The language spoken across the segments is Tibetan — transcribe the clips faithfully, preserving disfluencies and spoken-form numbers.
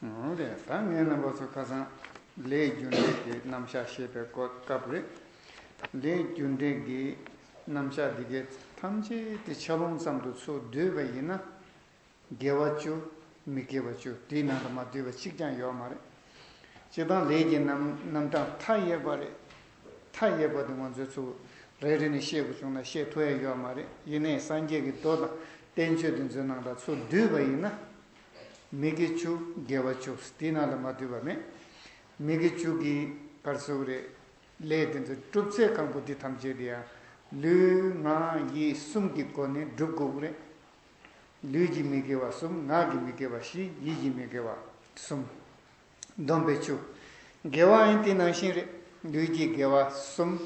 འོ་རེད། ད་ངས་རྣམ་པ་ཚོ་ཁ་སང་ལས་རྒྱུ་འབྲས་ཀྱི་རྣམ་གཞག་བཤད་པའི་སྐོར་སྐབས་རེད། ལས་རྒྱུ་འབྲས་ཀྱི་རྣམ་གཞག་འདི་གའི་ཐམས་ཅད་དེ་ཆ་ལོང་ཙམ་དུ་ཚུར་བསྡུས་པ་ཡིན་ན། དགེ་བ་བཅུ། མི་དགེ་བ་བཅུ། དེའི་ནང་དུ་མ་བསྡུས་པ་གཅིག་ཀྱང་ཡོད་མ་རེད། སྤྱིར་བཏང་ལས་ཀྱི་རྣམ་རྣམ་གྲངས་མཐའ་ཡས་པ་རེད། མཐའ་ཡས་པ་དེ་ང་ཚོས་ཚུར་རེ་རེ་ནས་བཤད་དགོས་བྱུང་ན་བཤད་ཐུབ་ཡ་ཡོད་མ་རེད། ཡིན་ནའི་སངས་རྒྱས་ཀྱི་མདོ་དང་བསྟན་བཅོས་དེ་ཚོའི་ནང་ལ་ཚུར་བསྡུས་པ་ཡིན་ན། མི་དགེ་བཅུ། དགེ་བ་བཅུ། དེའི་ནང་ལ་མ་བསྡུས་པ་མེད། མི་དགེ་བཅུ་གི་ག་རེ་ཟེར་དགོས་རེད། ལས་དེ་ཚོ་སྒྲུབ་ཚད་གང་པོ་འདི་ཐམས་ཅད་དེ་ཡང་ལུས་ངག་ཡིད་གསུམ་གྱི་སྒོ་ནས་སྒྲུབ་དགོས་ཀྱི་རེད། ལུས་ཀྱི་མི་དགེ་བ་གསུམ། ངག་གི་མི་དགེ་བ་བཞི། ཡིད་ཀྱི་མི་དགེ་བ་གསུམ། བསྡོམས་པས་བཅུ། དགེ་བ་ཡང་དེ་ནང་བཞིན་རེད། ལུས་ཀྱི་དགེ་བ་གསུམ།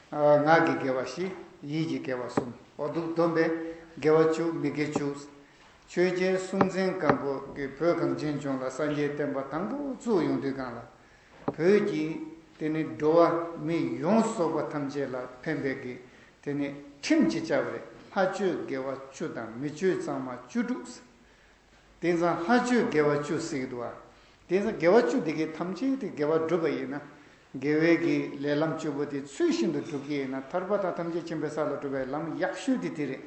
ཨ། ངག་གི་དགེ་བ་བཞི། ཡིད་ཀྱི་དགེ་བ་གསུམ། འོ་འདུག་བསྡོམས་པས་དགེ་བ་བཅུ། མི་དགེ་བཅུ། ཆོས་རྒྱལ་སྲོང་བཙན་སྒམ་པོ་གིས་བོད་གངས་ཅན་ལྗོངས་ལ་སངས་རྒྱས་བསྟན་པ་དང་པོ་བཙུགས་ཡོང་དུས་སྒང་ལ། བོད་ཀྱི་དེ་ནི་འགྲོ་བ་མི་ཡོངས་སུ་རྫོགས་པ་ཐམས་ཅད་ལ་ཕན་པའི་གི་དེ་ནི་ཁྲིམས་ཅིག་བཅའ་བ་རེད། ལྷ་མཆོད་དགེ་བ་བཅུ་དང་མི་མཆོད་གཙང་མ་བཅུ་དྲུག། དེང་སང་ལྷ་མཆོད་དགེ་བ་བཅུ་ཟེར་གྱི་འདུག་བ། དེང་སང་དགེ་བ་བཅུ་དེ་གའི་ཐམས་ཅད་དེ་དགེ་བ་བསྒྲུབས་པ་ཡིན་ན། དགེ་བའི་གི་ལས་ལམ་བཅུ་པོ་དེ་ཚུལ་བཞིན་དུ་སྒྲུབ་ཀྱི་ཡིན་ན། ཐར་པ་དང་ཐམས་ཅད་མཁྱེན་པའི་ས་ལ་འགྲོ་བའི་ལམ་ཡག་ཤོས་དེ་དེ་རེད།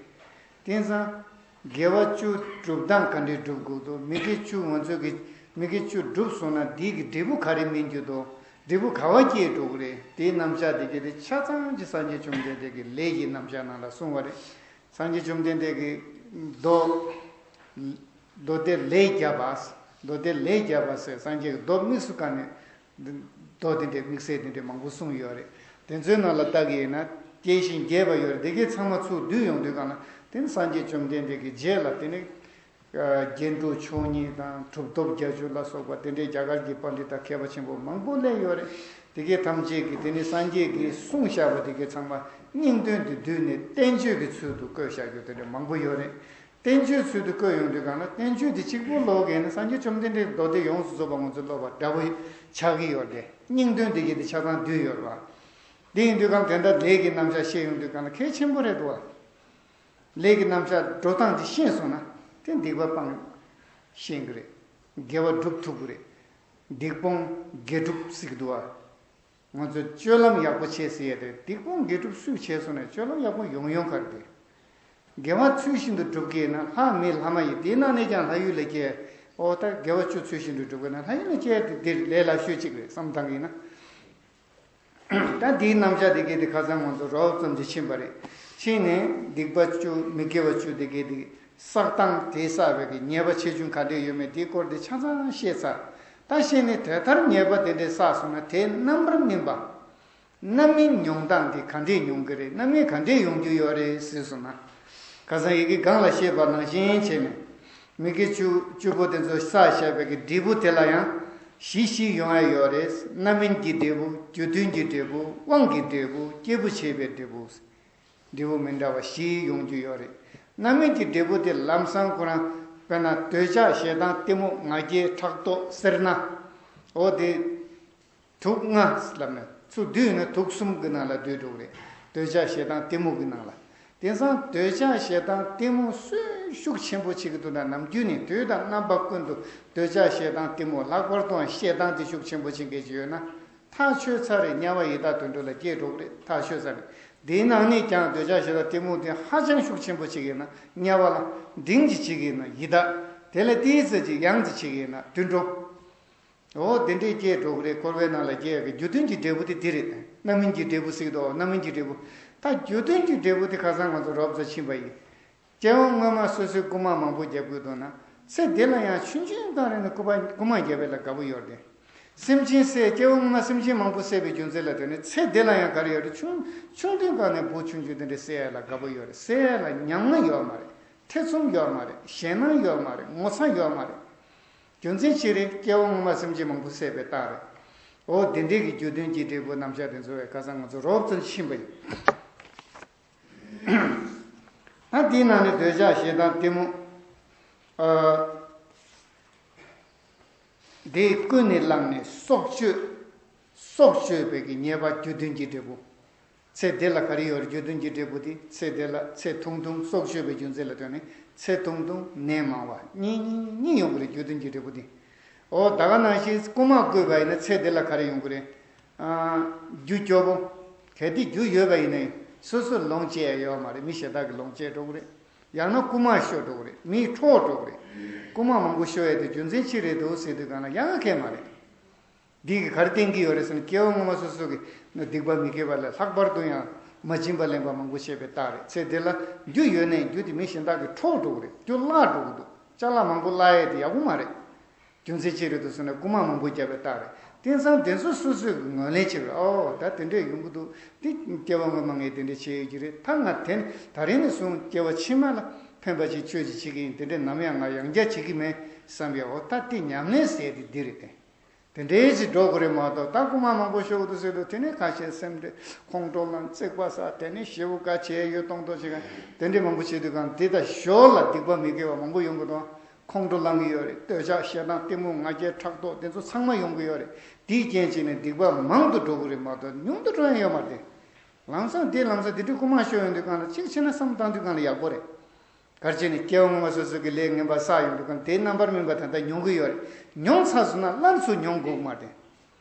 དེང་སང་དགེ་བ་བཅུ་སྒྲུབ་སྟངས་ག་འདྲས་སྒྲུབ་དགོས་འདུག་མི་དགེ་བཅུ་ང་ཚོ་གི་མི་དགེ་བཅུ་སྒྲུབ་སོང་ན་དེའི་གི་འབྲས་བུ་ག་རེ་སྨིན་རྒྱུ་འདུག་འབྲས་བུ་ག་བ་སྐྱེ་འགྲོ་གི་རེད། དེའི་རྣམ་གཞག་དེ་གའི་དེ་ཆ་ཚང་གི་སངས་རྒྱས་བཅོམ་ལྡན་འདས་ཀྱི་ལས་ཀྱི་རྣམ་གཞག་ནང་ལ་གསུངས་པ་རེད། སངས་རྒྱས་བཅོམ་ལྡན་འདས་ཀྱིས་མདོ། མདོ་སྡེ་ལས་བརྒྱ་པ། མདོ་སྡེ་ལས་བརྒྱ་པ་ཟེར་སངས་རྒྱས་ཀྱི་མདོ་དམིགས་སུ་བཀར་ནས། མདོ་དེ་འདྲའི་དམིགས་བསལ་དེ་འདྲའི་མང་པོ་གསུངས་ཡོད་རེད། དེ་ཚོའི་ནང་ལ་བལྟ་གི་ཡིན་ན་རྒྱས་ཤིང་རྒྱས་པ་ཡོད་རེད། དེ་གའི་ཚང་མ་ཚུར་བསྡུས་ཡོང་དུས་སྒང་ལ་དེ་ནི་སངས་རྒྱས་བཅོམ་ལྡན་འདས་ཀྱི་རྗེས་ལ་དེ་ནི། རྒྱན་དྲུག་མཆོག་གཉིས་དང་གྲུབ་ཐོབ་བརྒྱད་ཅུ་ལ་སོགས་པ་དེ་འདྲའི་རྒྱ་གར་གྱི་པཎྜི་ཏ་མཁས་པ་ཆེན་པོ་མང་པོ་སླེབས་ཡོད་རེད། དེ་གའི་ཐམས་ཅད་ཀྱིས་དེ་ནི་སངས་རྒྱས་ཀྱིས་གསུངས་བཞག་པ་དེ་གའི་ཚང་མ་སྙིང་དོན་དུ་བསྡུས་ནས་བསྟན་བཅོས་ཀྱི་ཚུལ་དུ་བཀོད་བཞག་རྒྱུ་དེ་འདྲ་མང་པོ་ཡོད་རེད། བསྟན་བཅོས་ཚུལ་དུ་བཀོད་ཡོང་དུས་སྒང་ལ་བསྟན་བཅོས་དེ་གཅིག་པུ་ཀློག་གི་ཡིན་ན་སངས་རྒྱས་བཅོམ་ལྡན་འདས་མདོ་སྡེ་ཡོངས་སུ་རྫོགས་པ་ང་ཚོས་ཀློག་པ་འདྲ་པོ་ཆགས་ཀྱི་ཡོད་རེད། སྙིང་དོན་དེ་གའི་དེ་ཆ་ཚང་བསྡུས་ཡོད་རེད་བ། དེ་ཡིན་དུས་སྒང་དེ་འདྲ་ལས་ཀྱི་རྣམ་གཞག་བཤད་ཡོང་དུས་སྒང་ལ་གལ་ཆེན་པོ་རེད་འདུག་བ། ལས་ཀྱི་རྣམ་གཞག་འགྲོ་སྟངས་དེ་ཤེས་སོང་ན་དེ་སྡིག་པ་སྤང་ཤེས་ཀྱི་རེད། དགེ་བ་སྒྲུབ་ཐུབ་ཀྱི་རེད། སྡིག་སྤོང་དགེ་སྒྲུབ་ཟེར་གྱི་འདུག་བ། ང་ཚོས་སྤྱོད་ལམ་ཡག་པོ་བྱེད་ཟེར་ཡས་དེ་སྡིག་སྤོང་དགེ་སྒྲུབ་སུས་བྱས་སོང་ན་སྤྱོད་ལམ་ཡག་པོ་ཡོང་ཡོང་ག་རེད་དེ། དགེ་བ་ཚུལ་བཞིན་དུ་སྒྲུབ་ཀྱི་ཡིན་ན་ལྷ་མི་ལྷ་མ་ཡིན་དེའི་ནང་ནས་ཀྱང་ལྷ་ཡུལ་ལ་སྐྱེ། འོ་ད་དགེ་བ་བཅུ་ཚུལ་བཞིན་དུ་སྒྲུབ་ཀྱི་ན་ལྷ་ཡུལ་ལ་སྐྱེ་དེ་འདིར་ལས་སླ་ཤོས་གཅིག་རེད་བསམ་བཏང་གི་ཡིན་ན། ད་འདིའི་རྣམ་གཞག་དེ་གའི་དེ་ཁ་སང་ང་ཚོ་རོབ་ཙམ་ཅིག་ཕྱིན་པ་རེད། ཕྱིན་ནས་སྡིག་པ་བཅུ་མི་དགེ་བ་བཅུ་དེ་གའི་དེ་བསགས་སྟངས་དེ་བསགས་པའི་གི་ཉེས་པ་ཆེ་ཆུང་ག་འདྲས་ཡོད་མེད་དེའི་སྐོར་དེ་ཆ་ཚང་ཤེས་ཚར། ད་ཤེས་ནས་དེ་ལྟར་ཉེས་པ་དེ་འདྲས་བསགས་སོང་ན་དེའི་རྣམ་པར་སྨིན་པ། རྣམ་སྨིན་མྱོང་སྟངས་དེ་ག་འདྲས་མྱོང་གི་རེད། རྣམ་སྨིན་ག་འདྲས་ཡོང་རྒྱུ་ཡོད་རེད་ཟེར་སོང་ན། ཁ་སང་ཡི་གེ་སྒང་ལ་བཤད་པ་ནང་བཞིན་བྱས་ནས། མི་དགེ་བཅུ་བཅུ་པོ་དེ་ཚོ་བསགས་བཞག་པའི་གི་འབྲས་བུ་དེ་ལ་ཡང་བཞི་བཞི་ཡོང་ཡ་ཡོད་རེད། རྣམ་སྨིན་གྱི་འབྲས་བུ། རྒྱུ་མཐུན་གྱི་འབྲས་བུ། དབང་གི་འབྲས་བུ། སྐྱེས་བུ་བྱེད་པའི་འབྲས་བུ། འབྲས་བུ་མི་འདྲ་བ་བཞི་ཡོང་རྒྱུ་ཡོད་རེད། རྣམ་སྨིན་གྱི་འབྲས་བུ་དེ་ལམ་སང་ཁོ་རང་དཔེར་ན་འདོད་ཆགས་ཞེ་སྡང་གཏི་མུག་ང་རྒྱལ་ཕྲག་དོག་སེར་སྣ། འོ་དེ། དུག་ལྔ་ལབ་ནས་ཚུར་བསྡུས་ན་དུག་གསུམ་གྱི་ནང་ལ་བསྡུས་འགྲོ་གི་རེད། འདོད་ཆགས་ཞེ་སྡང་གཏི་མུག་གི་ནང་ལ། དེང་སང་འདོད་ཆགས་ཞེ་སྡང་གཏི་མུག་སུས་ཤུགས་ཆེན་པོ་བྱེད་ཀྱི་འདུག་ན། ནམ་རྒྱུན་ནས་དུས་དང་རྣམ་པ་ཀུན་ཏུ་འདོད་ཆགས་ཞེ་སྡང་གཏི་མུག་ལྷག་པར་དུའང་ཞེ་སྡང་དེ་ཤུགས་ཆེན་པོ་བྱེད་མཁན་ཅིག་ཡོད་ན། ཐག་ཆོད་ཚར་རེད། དམྱལ་བ་ཡི་དྭགས་དུད་འགྲོ་ལ་སྐྱེས་འགྲོ་གི་རེད། ཐག་ཆོད་ཚར་རེད། དེའི་ནང་ནས་ཀྱང་འདོད་ཆགས་ཞེ་སྡང་གཏི་མུག་དེ་ཧ་ཅང་ཤུགས་ཆེན་པོ་བྱེད་ཀྱི་ཡིན་ན་དམྱལ་བ་ལ། འབྲིང་གཅིག་བྱེད་ཀྱི་ཡིན་ན་ཡི་དྭགས། དེ་ལས་ཏོག་ཙམ་ཅིག་ཡང་ཅིག་བྱེད་ཀྱི་ཡིན་ན་དུད་འགྲོ། འོ་དེ་འདྲས་སྐྱེས་འགྲོ་གི་རེད། འཁོར་བའི་ནང་ལ་སྐྱེ་ཡག་གི་རྒྱུ་མཐུན་གྱི་འབྲས་བུ་དེ་དེ་རེད། རྣམ་སྨིན་གྱི་འབྲས་བུ་ཟེར་གྱི་འདུག་རྣམ་སྨིན་གྱི་འབྲས་བུ། ད་རྒྱུ་མཐུན་གྱི་འབྲས་བུ་དེ་ཁ་སང་ང་ཚོ་རོབ་ཙམ་ཕྱིན་པ་ཡིན། སྐྱེ་བ་སྔོན་མ་སོ་སོའི་རྐུ་མ་མང་པོ་བརྒྱབ་དགོས་འདུག་ན། ཚེ་འདི་ལ་ཡང་ཆུང་ཆུང་སྒང་རེད་ན་རྐུ་མ་རྐུ་མ་བརྒྱབ་པ་ལ་དགའ་པོ་ཡོད་རེད། སེམས་ཅན་བསད། སྐྱེ་བ་སྔོན་མ་སེམས་ཅན་མང་པོ་བསད་པའི་རྒྱུ་མཚན་ལ་ལྟོས་ནས་ཚེ་འདི་ལ་ཡང་ག་རེ་ཡོད་རེད། ཆུང་ཆུང་དུས་སྒང་ནས་བུ་ཆུང་ཆུང་དེ་འདྲ་བསད་ཡ་ལ་དགའ་པོ་ཡོད་རེད། བསད་ཡ་ལ་ཉམས་ང་ཡོད་མ་རེད། ཐེ་ཚོམ་ཡོད་མ་རེད། ཞེད་སྣང་ཡོད་མ་རེད། ངོ་ཚ་ཡོད་མ་རེད། རྒྱུ་མཚན་ཅི་རེད། སྐྱེ་བ་སྔོན་མ་སེམས་ཅན་མང་པོ་བསད་པའི་རྟགས་རེད། འོ་དེ་འདྲས་ཀྱི་རྒྱུ་མཐུན་གྱི་འབྲས་བུ་རྣམ་གཞག་དེ་ཚོ་བས་ཁ་སང་ང་ཚོ་རོབ་ཙམ་ཕྱིན་པ་ཡིན། ད་དེའི་ནང་ནས་འདོད་ཆགས་ཞེ་སྡང་གཏི་མུག་ཨ། དེ་ཀུན་ནས་བསླངས་ནས་སྲོག་གཅོད། སྲོག་གཅོད་པའི་གི་ཉེས་པ་རྒྱུ་མཐུན་གྱི་འབྲས་བུ། ཚེ་འདི་ལ་ག་རེ་ཡོད་རེད། རྒྱུ་མཐུན་གྱི་འབྲས་བུ་དེ་ཚེ་འདི་ལ་ཚེ་ཐུང་ཐུང་སྲོག་གཅོད་པའི་རྒྱུ་མཚན་ལ་ལྟོས་ནས་ཚེ་ཐུང་ཐུང་ནད་མང་བ་གཉིས་གཉིས་གཉིས་ཡོང་གི་རེད། རྒྱུ་མཐུན་གྱི་འབྲས་བུ་དེ། འོ་ད་ག་ནང་བཞིན་རྐུ་མ་བརྐུས་པ་ཡིན་ན་ཚེ་འདི་ལ་ག་རེ་ཡོང་གི་རེད། ཨ། རྒྱུ་སྐྱོ་པོ། གལ་ཏེ་རྒྱུ་ཡོད་པ་ཡིན་ན་སོ་སོ་ལོངས་སྤྱད་ཡ་ཡོད་མ་རེད། མི་གཞན་དག་གི་ལོངས་སྤྱད་འགྲོ་གི་རེད། ཡང་ན་རྐུ་མ་ཤོར་འགྲོ་གི་རེད། མིའི་འཕྲོག་འགྲོ་གི་རེད། རྐུ་མ་མང་པོ་ཤོར་ཡ་དེ་རྒྱུ་མཚན་ཅི་རེད་འདུག་ཟེར་དུས་གང་ལ་ཡང་ཁེལ་མ་རེད། འདི་གིས་ག་རེ་བསྟན་གྱི་ཡོད་རེད་ཟེར་ན། སྐྱེ་བ་སྔོན་མ་སོ་སོ་གི་སྡིག་པ་མི་དགེ་བ་ལས་ལྷག་པར་དུ་ཡང་མ་བྱིན་པ་ལེན་པ་མང་པོ་བྱས་པའི་རྟགས་རེད། ཚེ་འདི་ལ་རྒྱུ་ཡོད་ནའི་རྒྱུ་དེ་མི་གཞན་དག་གིས་འཕྲོག་འགྲོ་གི་རེད། རྒྱུ་བརླག་འགྲོ་གི་འདུག་ཅ་ལག་མང་པོ་བརླག་ཡས་དེ་ཡག་པོ་མ་རེད། རྒྱུ་མཚན་ཅི་རེད་འདུག་ཟེར་ན། རྐུ་མ་མང་པོ་བརྒྱབ་པའི་རྟགས་རེད། དེང་སང་དེ་ཚོ་སོ་སོས་ངོས་ལེན་བྱེད་དགོས། ཨོ་ད་དེ་འདྲས་ཡོང་གི་འདུག་དེ་སྐྱེ་བ་སྔོན་མ་ངས་དེ་འདྲས་བྱས་ཡོད་ཀྱི་རེད། ད་ང་དེ་ནི་ད་རིང་ནས་བཟུང་སྐྱེ་བ་ཕྱི་མ་ལ་ཕན་པ་ཅིག་ཆོས་ཅིག་བྱེད་ཀྱི་ཡིན། དེ་འདྲས་ནམ་ཡང་ང་ཡང་བསྐྱར་བྱེད་ཀྱི་མེད་བསམ་ཡ། ཨོ་ད་དེ་ཉམས་ལེན་ཟེར་དེ་འདི་རེད་དེ། དེ་འདྲའི་ཅིག་འགྲོ་དགོས་རེད་མ་གཏོགས། ད་རྐུ་མ་མང་པོ་ཤོར་འདུག་ཟེར་དུས་དེ་ནས་ཁ་ཤས་སེམས་ཁྲལ། ཁོང་ཁྲོ་ལངས། བརྩེགས་པ་ཟ། དེ་ནས་ཞེ་པོ་དགའ། བྱས་ཡོད་གཏོང་གཏོང་བྱེད་མཁན་དེ་འདྲས་མང་པོ་བྱེད་དུས་གང་དེ་དང་ཞོར་ལ་སྡིག་པ་མི་དགེ་བ་མང་པོ་ཡོང་གི་འདུག་ཁོང་ཁྲོ་ལངས་ཀྱི་ཡོད་རེད། འདོད་ཆགས་ཞེ་སྡང་གཏི་མུག་ང་རྒྱལ་ཕྲག་དོག་དེ་ཚོ་ཚང་མ་ཡོང་གི་ཡོད་རེད། དེའི་རྐྱེན་བྱས་ནས་སྡིག་པ་མང་དུ་འགྲོ་གི་རེད་མ་གཏོགས་ཉུང་དུ་འགྲོ་ཡ་ཡོད་མ་རེད། ལམ་སང་དེ་ལམ་སང་དེ་འདྲའི་རྐུ་མ་ཤོར་ཡོང་དུས་གང་ལ་གཅིག་བྱས་ན་བསམ་བློ་བཏང་དུས་གང་ལ་ཡག་པོ་རེད། ག་རེ་བྱས་ནས་སྐྱེ་བ་སྔོན་མ་སོ་སོ་གི་ལས་ངན་པ་བསགས་ཡོང་དུས་གང་དེའི་རྣམ་པར་སྨིན་པ་ད་ལྟ་མྱོང་གི་ཡོད་རེད། མྱོང་ཚར་སོང་ན་སླར་གསོ་མྱོང་དགོས་མ་རེད།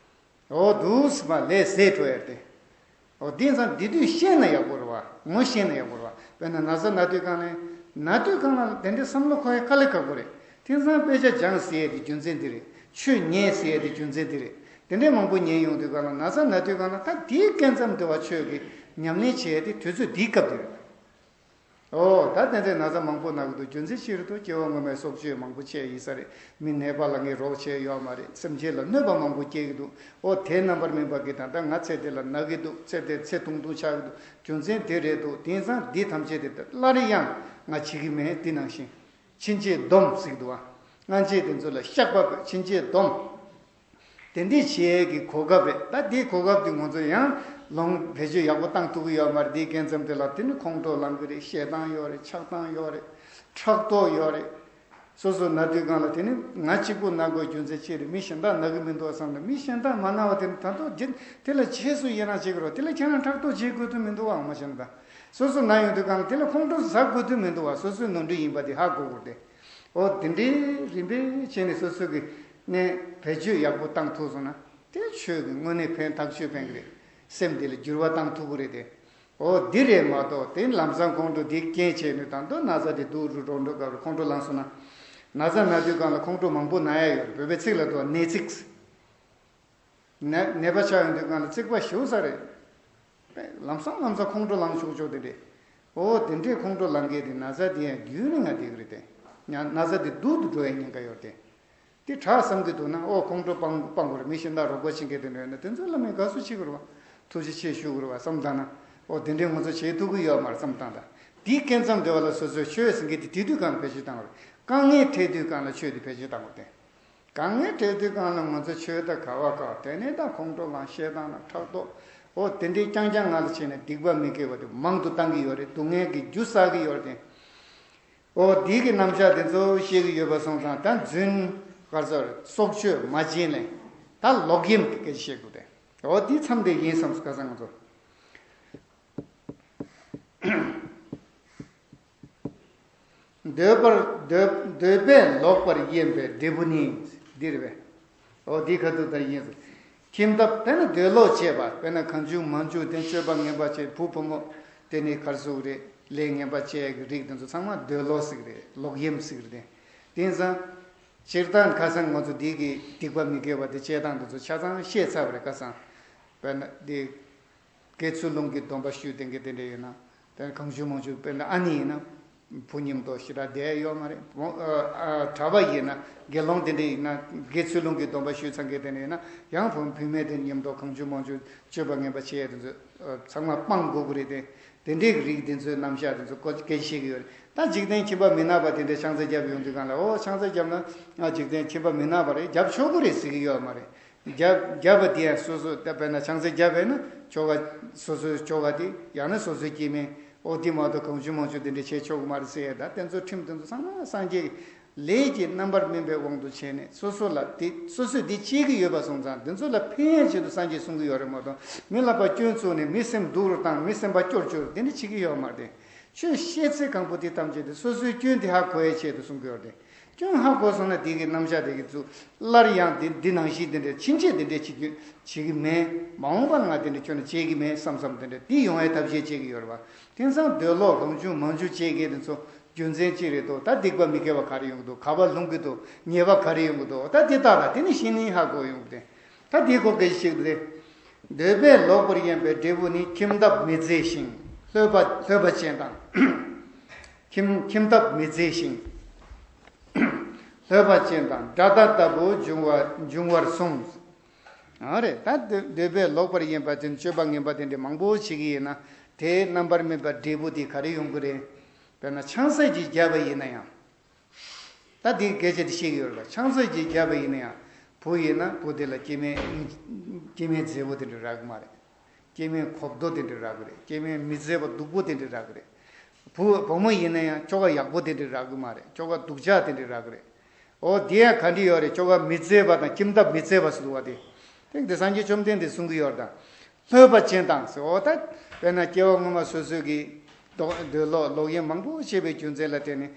འོ་འདུག་སེ་མར་ལས་ཟད་འགྲོ་ཡ་རེད། འོ་དེང་སང་དེ་དུས་ཤེས་ན་ཡག་པོ་རེད་བ། ངོ་ཤེས་ན་ཡག་པོ་རེད་བ། དཔེར་ན་ན་ཚ་ན་དུས་གང་ལ་ན་དུས་གང་ལ་དེ་འདྲའི་བསམ་བློ་འཁོར་ཡ་དཀའ་ལས་ཁག་པོ་རེད། དེང་སང་དཔེ་ཆ་སྦྱངས་ཟེར་ཡ་དེ་རྒྱུ་མཚན་དེ་རེད། ཆོས་ཉན་ཟེར་ཡ་དེ་རྒྱུ་མཚན་དེ་རེད། དེ་འདྲའི་མང་པོ་ཉན་ཡོང་དུས་གང་ལ་ན་ཚ་ན་དུས་གང་ལ་ད་དེའི་སྐབས་ཙམ་དུ་བ་ཆོས་ཀྱི་ཉམས་ལེན་བྱེད་ཡ་དེ་དུས་ཚོད་འདིའི་སྐབས་དེ་རེད། ཨོ་ད་དེ་འདྲའི་ན་ཚ་མང་པོ་ན་གི་འདུག་རྒྱུ་མཚན་ཅི་རེད་འདུག་སྐྱེ་བ་སྔོན་མའི་སྲོག་གཅོད་མང་པོ་བྱས་ཡིན་ས་རེད། མི་ནད་པ་ལ་ངས་རོགས་བྱས་ཡོད་མ་རེད། སེམས་ཅན་ལ་གནོད་པ་མང་པོ་སྐྱེལ་གི་འདུག་ཨོ་དེའི་རྣམ་པར་སྨིན་པ་གི་ད་ལྟ་ང་ཚེ་འདི་ལ་ན་གི་འདུག་ཚེ་འདི་ཚེ་ཐུང་ཐུང་ཆགས་གི་འདུག་རྒྱུ་མཚན་དེ་རེད་འདུག་དེང་སང་འདི་ཐམས་ཅད་དེ་སླར་ཡང་ང་བྱེད་ཀྱི་མེད། འདི་ནང་བཞིན་ཕྱིན་ཆད་སྡོམ་ཟེར་གི་འདུག་ཨ། སྔ་རྗེས་དེ་ཚོ་ལ་བཤགས་པ་དགོས། ཕྱིན་ཆད་སྡོམ། དེ་འདྲས་བྱེད་ཀྱི་གོ་སྐབས་རེད། ད་དེའི་གོ་སྐབས་དེ་ང་ཚོ་ཡང་ལོང་བེད་སྤྱོད་ཡག་པོ་བཏང་ཐུབ་ཀྱི་ཡོད་མ་རེད། དེའི་རྐྱེན་ཙམ་དེ་ལ་དེ་ནི་ཁོང་ཁྲོ་ལངས་ཀྱི་རེད། ཞེ་སྡང་ཡོད་རེད། ཆགས་སྡང་ཡོད་རེད། ཕྲག་དོག་ཡོད་རེད། སོ་སོ་ན་དུས་གང་ལ་དེ་ནི་ང་གཅིག་པུ་ན་དགོས་རྒྱུ་མཚན་ཅི་རེད། མི་གཞན་དག་ན་གི་མི་འདུག་བསམ་ན། མི་གཞན་དག་མ་ན་བ་དེ་ནི་ད་དུང་རྒྱུན་དེ་ལ་རྗེས་སུ་ཡི་རང་བྱེད་ཀྱི་རོགས། དེ་ལ་ཁྱེད་རང་ཕྲག་དོག་བྱེད་དགོས་དོན་མི་འདུག་བ། མ་བྱན་ན་ད་སོ་སོ་ན་ཡོང་དུས་གང་ལ་དེ་ལ་ཁོང་ཁྲོ་ཟ་དགོས་དོན་མི་འདུག་བ། སོ་སོའི་ནོར་འཁྲུལ་ཡིན་པ་དེ་ཧ་གོ་དགོས་ཏེ། འོ་དེ་འདྲའི་རིམ་པས་བྱས་ནས་སོ་སོ་གི་ནས་བེད་སྤྱོད་ཡག་པོ་བཏང་ཐུབ་སོང་ན་དེ་ཆོས་ཀྱི་དངོས་གནས་ཕན་ཐག་ཆོད་ཕན་གི་རེད། སེམས་དེ་ལ་འགྱུར་བ་བཏང་ཐུབ་གི་རེད་དེ། འོ་འདི་རེད་མ་གཏོགས་དེ་ལམ་སང་ཁོང་ཁྲོ་འདི་རྐྱེན་བྱས་ནས་ད་དུང་ན་ཚ་དེ་སྡུག་རུ་འགྲོ་འགྲོ་སྐབས་རུ་ཁོང་ཁྲོ་ལངས་སོང་ན། ན་ཚ་ན་དུས་གང་ལ་ཁོང་ཁྲོ་མང་པོ་ན་ཡ་ཡོད་རེད། བོད་པའི་ཚིག་ལ་འདུག་ནད་ཚིག་ནད་ནད་པ་ཆགས་ཡོང་དུས་གང་ལ་རྩིག་པ་ཞུ་ས་རེད། ལམ་སང་ལམ་སང་ཁོང་ཁྲོ་ལངས་ཆོག་ཆོག་དེ་འདྲས། འོ་དེ་འདྲས་ཁོང་ཁྲོ་ལངས་མཁན་དེ་ན་ཚ་དེ་ཡང་རྒྱུན་རིང་ང་བསྡད་ཀྱི་རེད་དེ། ཡང་ན་ཚ་དེ་སྡུག་ཏུ་འགྲོ་ཡའི་ཉེན་ཁ་ཡོད་དེ། དེ་དྲག་བསམ་གྱི་འདུག་ན། འོ་ཁོང་ཁྲོ་སྤང་སྤང་དགོས་རེད། མི་གཞན་དག་རོགས་པ་བྱེད་མཁན་དེ་འདྲ་ཡོད་ན་དེ་ཚོ་ལ་མི་དགའ་བསུ་བྱེད་དགོས་རེད་བ། ཐུགས་རྗེ་ཆེ་ཞུ་དགོས་རེད་བ་བསམ་བཏང་ན། འོ་དེ་འདྲས་ང་ཚོ་བྱེད་ཐུབ་ཀྱི་ཡོད་མ་རེད་བསམ་བཏང་ད། དེའི་སྐབས་ཙམ་དེ་བ་ལ་སོ་སོའི་ཆོས་ཟེར་མཁན་དེ་དེ་དུས་གང་ལ་བེད་སྤྱོད་བཏང་དགོས་རེད། དཀའ་ངལ་འཕྲད་དུས་གང་ལ་ཆོས་དེ་བེད་སྤྱོད་བཏང་དགོས་རེད་དེ། དཀའ་ངལ་འཕྲད་དུས་གང་ལ་ང་ཚོ་ཆོས་དང་འགལ་བ་དཀའ་བ། དེ་ནས་ད་ཁོང་ཁྲོ་ལངས། ཞེ་སྡང་ལངས། ཕྲག་དོག་འོ་དེ་འདྲའི་རྐྱང་རྐྱང་ང་ལ་བྱས་ནས་སྡིག་པ་མི་དགེ་བ་དེ་མང་དུ་བཏང་གི་ཡོད་རེད། སྡུག་བསྔལ་གྱི་རྒྱུ་བསགས་ཀྱི་ཡོད་རེད། འོ་དེ་གི་རྣམ་གཞག་དེ་ཚོ་ཤེས་ཀྱི་ཡོད་པ་སོང་ཙང་ད་རྫུན་ག་རེ་ཟེར། སྲོག་གཅོད། མ་བྱིན་ལེན། ད་ལོག་གཡེམ་གྱི་སྐད་ཆ་བཤད་དགོས་ཏེ། འོ་དེ་མཚམས་དེ་ཡིན་བསམ་སོང་ཁ་སང་ང་ཚོ། འདོད་པར་འདོད་འདོད་པས་ལོག་པར་གཡེམ་པའི་འབྲས་བུ་ནི། འདི་རེད་པས། འོ་འདི་ཁ་ཐུག་ད་ཡིན་ཟེར། ཁྱིམ་ཐབ་དཔེར་ན་འདོད་ལོག་བྱས་པ། དཔེར་ན་གང་བྱུང་མང་བྱུང་དེ་སྤྱོད་པ་ངན་པ་བྱས། བུ་བུ་མོ་དེ་ནི་ག་རེ་ཟེར་དགོས་རེད། ལས་ངན་པ་བྱས་ཀྱི་རིགས་དེ་ཚོ་ཚང་མ་འདོད་ལོག་ཟེར་གི་རེད། ལོག་གཡེམ་ཟེར་གི་རེད། དེང་སང་སྤྱིར་བཏང་ཁ་སང་ང་ཚོ་འདི་གི་སྡིག་པ་མི་དགེ་བ་དེ་བྱེད་སྟངས་དེ་ཚོ་ཆ་ཚང་ཤེས་ཚར་བ་རེད། ཁ་སང་དཔེར་ན་འདི། དགེ་ཚུལ་སློང་གི་སྡོམ་པ་ཞུས་དེ་འདྲ་དེ་འདྲ་ཡོད་ན། དེ་གང་བྱུང་མང་བྱུང་དཔེར་ན་ཨ་ནེ་ཡིན་ན། བུ་མཉམ་དུ་ཞེ་དྲག་བསྡད་ཡོད་མ་རེད། བུ་ཨ་ཨ་གྲྭ་པ་ཡིན་ན། དགེ་སློང་དེ་འདྲ་ཡིན་ན། དགེ་ཚུལ་སློང་གི་སྡོམ་པ་ཞུས་ཚར་མཁན་དེ་འདྲ་ཡིན་ན། ཡང་བུ་བུད་མེད་དེ་མཉམ་དུ་གང་བྱུང་མང་བྱུང་སྤྱོད་པ་ངན་པ་བྱེད་ཡ་དེ་ཚོ་ཚང་མ་སྤང་དགོས་ཀྱི་རེད་དེ། དེ་འདྲའི་རིགས་དེ་ཚོའི་རྣམ་གཞག་དེ་ཚོ་སྐད་ཆ་བཤད་ཀྱི་ཡོད་རེད། ད་འཇིག་རྟེན་ཁྱིམ་པ་མི་ནག་པ་དེ་འདྲའི་ཕྱག་འཚལ་བརྒྱབ་ཡོང་དུས་གང་ལ། འོ་ཕྱག་འཚལ་བརྒྱབ་ན་ང་འཇིག་རྟེན་ཁྱིམ་པ་མི་ནག་པ་རེད། བརྒྱབ་ཆོག་གི་རེད་ཟེར་གྱི་ཡོད་མ་རེད། རྒྱབ་རྒྱབ་པ་དེ་ཡང་སོ་སོ་ད་དཔེར་ན་ཕྱག་འཚལ་རྒྱབ་པས་ན་ཆོ་ག་སོ་སོའི་ཆོ་ག་དེ་ཡང་ན་སོ་སོའི་སྐྱེ་དམན། འོ་དེ་མ་གཏོགས་གང་བྱུང་མང་བྱུང་དེ་འདྲ་བྱས་ཆོག་གི་མ་རེད་ཟེར་ཡ། ད་དེ་ཚོ་ཁྲིམས་དེ་ཚོ་ཚང་མ་སངས་རྒྱས་ཀྱི་ལས་ཀྱི་རྣམ་པར་སྨིན་པའི་དབང་དུ་བྱས་ནས་སོ་སོ་ལ་དེ་སོ་སོས་དེ་བྱེད་ཀྱི་ཡོད་པ་སོང་ཙང་དེ་ཚོ་ལ་ཕན་ཡ་ཆེད་དུ་སངས་རྒྱས་གསུང་གི་ཡོད་རེད་མ་གཏོགས། མི་ལ་ཕར་སྐྱོན་བཙུགས་ནས་མི་སེམས་སྡུག་རུ་བཏང་། མི་སེམས་པ་སྐྱོ་རུ་སྐྱོ་རུ་དེ་འདྲ་བྱེད་ཀྱི་ཡོད་མ་རེད། ཆོས་བཤད་ཚེ་གང་པོ་དེ་ཐམས་ཅད་དེ་སོ་སོའི་སྐྱོན་དེ་ཧ་གོ་ཡའི་ཆེད་དུ་གསུང་གི་ཡོད་རེད། སྐྱོན་ཧ་གོ་སོང་ན་དེ་གི་རྣམ་གཞག་དེ་གི་ཚུལ་སླར་ཡང་དེ་འདི་ནང་བཞིན་དེ་འདྲ་ཕྱིན་ཆད་དེ་འདྲ་བྱེད་རྒྱུ་བྱེད་ཀྱི་མེད། མ་འོངས་པ་ང་དེ་འདྲ་ཁྱོན་ནས་བྱེད་ཀྱི་མེད་བསམ་བསམ་དེ་འདྲ་དེ་ཡོང་བའི་ཐབས་ཤེས་བྱེད་ཀྱི་ཡོད་རེད་བ། དེང་སང་འདོད་ལོག་གང་བྱུང་མང་བྱུང་བྱེད་མཁན་དེ་ཚོ་རྒྱུ་མཚན་ཅི་རེད་དོ། ད་སྡིག་པ་མི་དགེ་བ་ག་རེ་ཡོང་གི་འདུག་ག་པར་ལྷུང་གི་འདུག་ཉེས་པ་ག་རེ་ཡོང་གི་འདུག་ད་དེ་ལྟ་ད་དེ་ནི་ཤེས་ནི་ཧ་གོ་ཡོང་གི་རེད། ད་དེའི་སྐོར་སྐད་ཆ་བཤད་ཀྱི་རེད། འདོད་པས་ལོག་པར་གཡེམ་པའི་འབྲས་བུ་ནི། ཁྱིམ་ཐབ་མི་མཛེས་ཤིང་། ལྷོད་པ་ལྷོད་པ་ཅན་དང་། ཁྱིམ་ཁྱིམ་ཐབ་མི་མཛེས་ཤིང་། ལྷོད་པ་ཅན་དང་དགྲ་སྟ་ལྟ་བུ་འབྱུང་བ་འབྱུང་བར་གསུངས། ཨ་རེད། ད་འདོད་འདོད་པས་ལོག་པར་གཡེམ་པ་དེ་སྤྱོད་པ་ངན་པ་དེ་འདྲ་མང་པོ་བྱེད་ཀྱི་ཡིན་ན། དེའི་རྣམ་པར་སྨིན་པ་འབྲས་བུ་དེ་ག་རེ་ཡོང་གི་རེད། དཔེར་ན་ཆང་ས་ཅིག་བརྒྱབ་པ་ཡིན་ན་ཡང་། ད་འདི་སྐད་ཆ་འདི་བཤད་ཀྱི་ཡོད་རེད་པ། ཆང་ས་ཅིག་བརྒྱབ་པ་ཡིན་ན་ཡང་བུ་ཡིན་ན་བུ་དེ་ལ་སྐྱེ་དམན་སྐྱེ་དམན་མཛེས་པོ་དེ་འདྲ་རག་གི་མ་རེད། སྐྱེ་དམན་གོབ་རྡོ་དེ་འདྲ་རག་གི་རེད། སྐྱེ་དམན་མི་མཛེས་པ་སྡུག་པོ་དེ་འདྲ་རག་གི་རེད། བུ་བུ་མོ་ཡིན་ན་ཡང་ཁྱོ་ག་ཡག་པོ་དེ་འདྲ་རག་གི་མ་རེད། ཁྱོ་ག་སྡུག་ཅག་དེ་འདྲ་རག་གི་རེད། འོ་དེ་ཡང་ག་འདྲ་ཡོད་རེད། ཁྱོ་ག་མི་མཛེས་པ་དང་ཁྱིམ་ཐབ་མི་མཛེས་པ་ཟེར་འདུག་བ་དེ། དེ་འདི་སངས་རྒྱས་བཅོམ་ལྡན་འདས་གསུང་གི་ཡོད་རེད་ད། ལྷོད་པ་ཅན་དང་ཟེར། འོ་ད་དཔེར་ན་སྐྱེ་བ་སྔོན་མ་སོ་སོའི་གི་འདོད་འདོད་ལོག་ལོག་གཡེམ་མང་པོ་བྱས་པའི་རྒྱུ་མཚན་ལ་བརྟེན་ནས།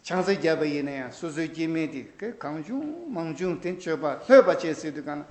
ཆང་ས་བརྒྱབ་པ་ཡིན་ན་ཡང་སོ་སོའི་སྐྱེ་དམན་དེ་གང་བྱུང་མང་བྱུང་དེ་སྤྱོད་པ་ལྷོད་པ་བྱས་ཟེར་དུས་གང་ན།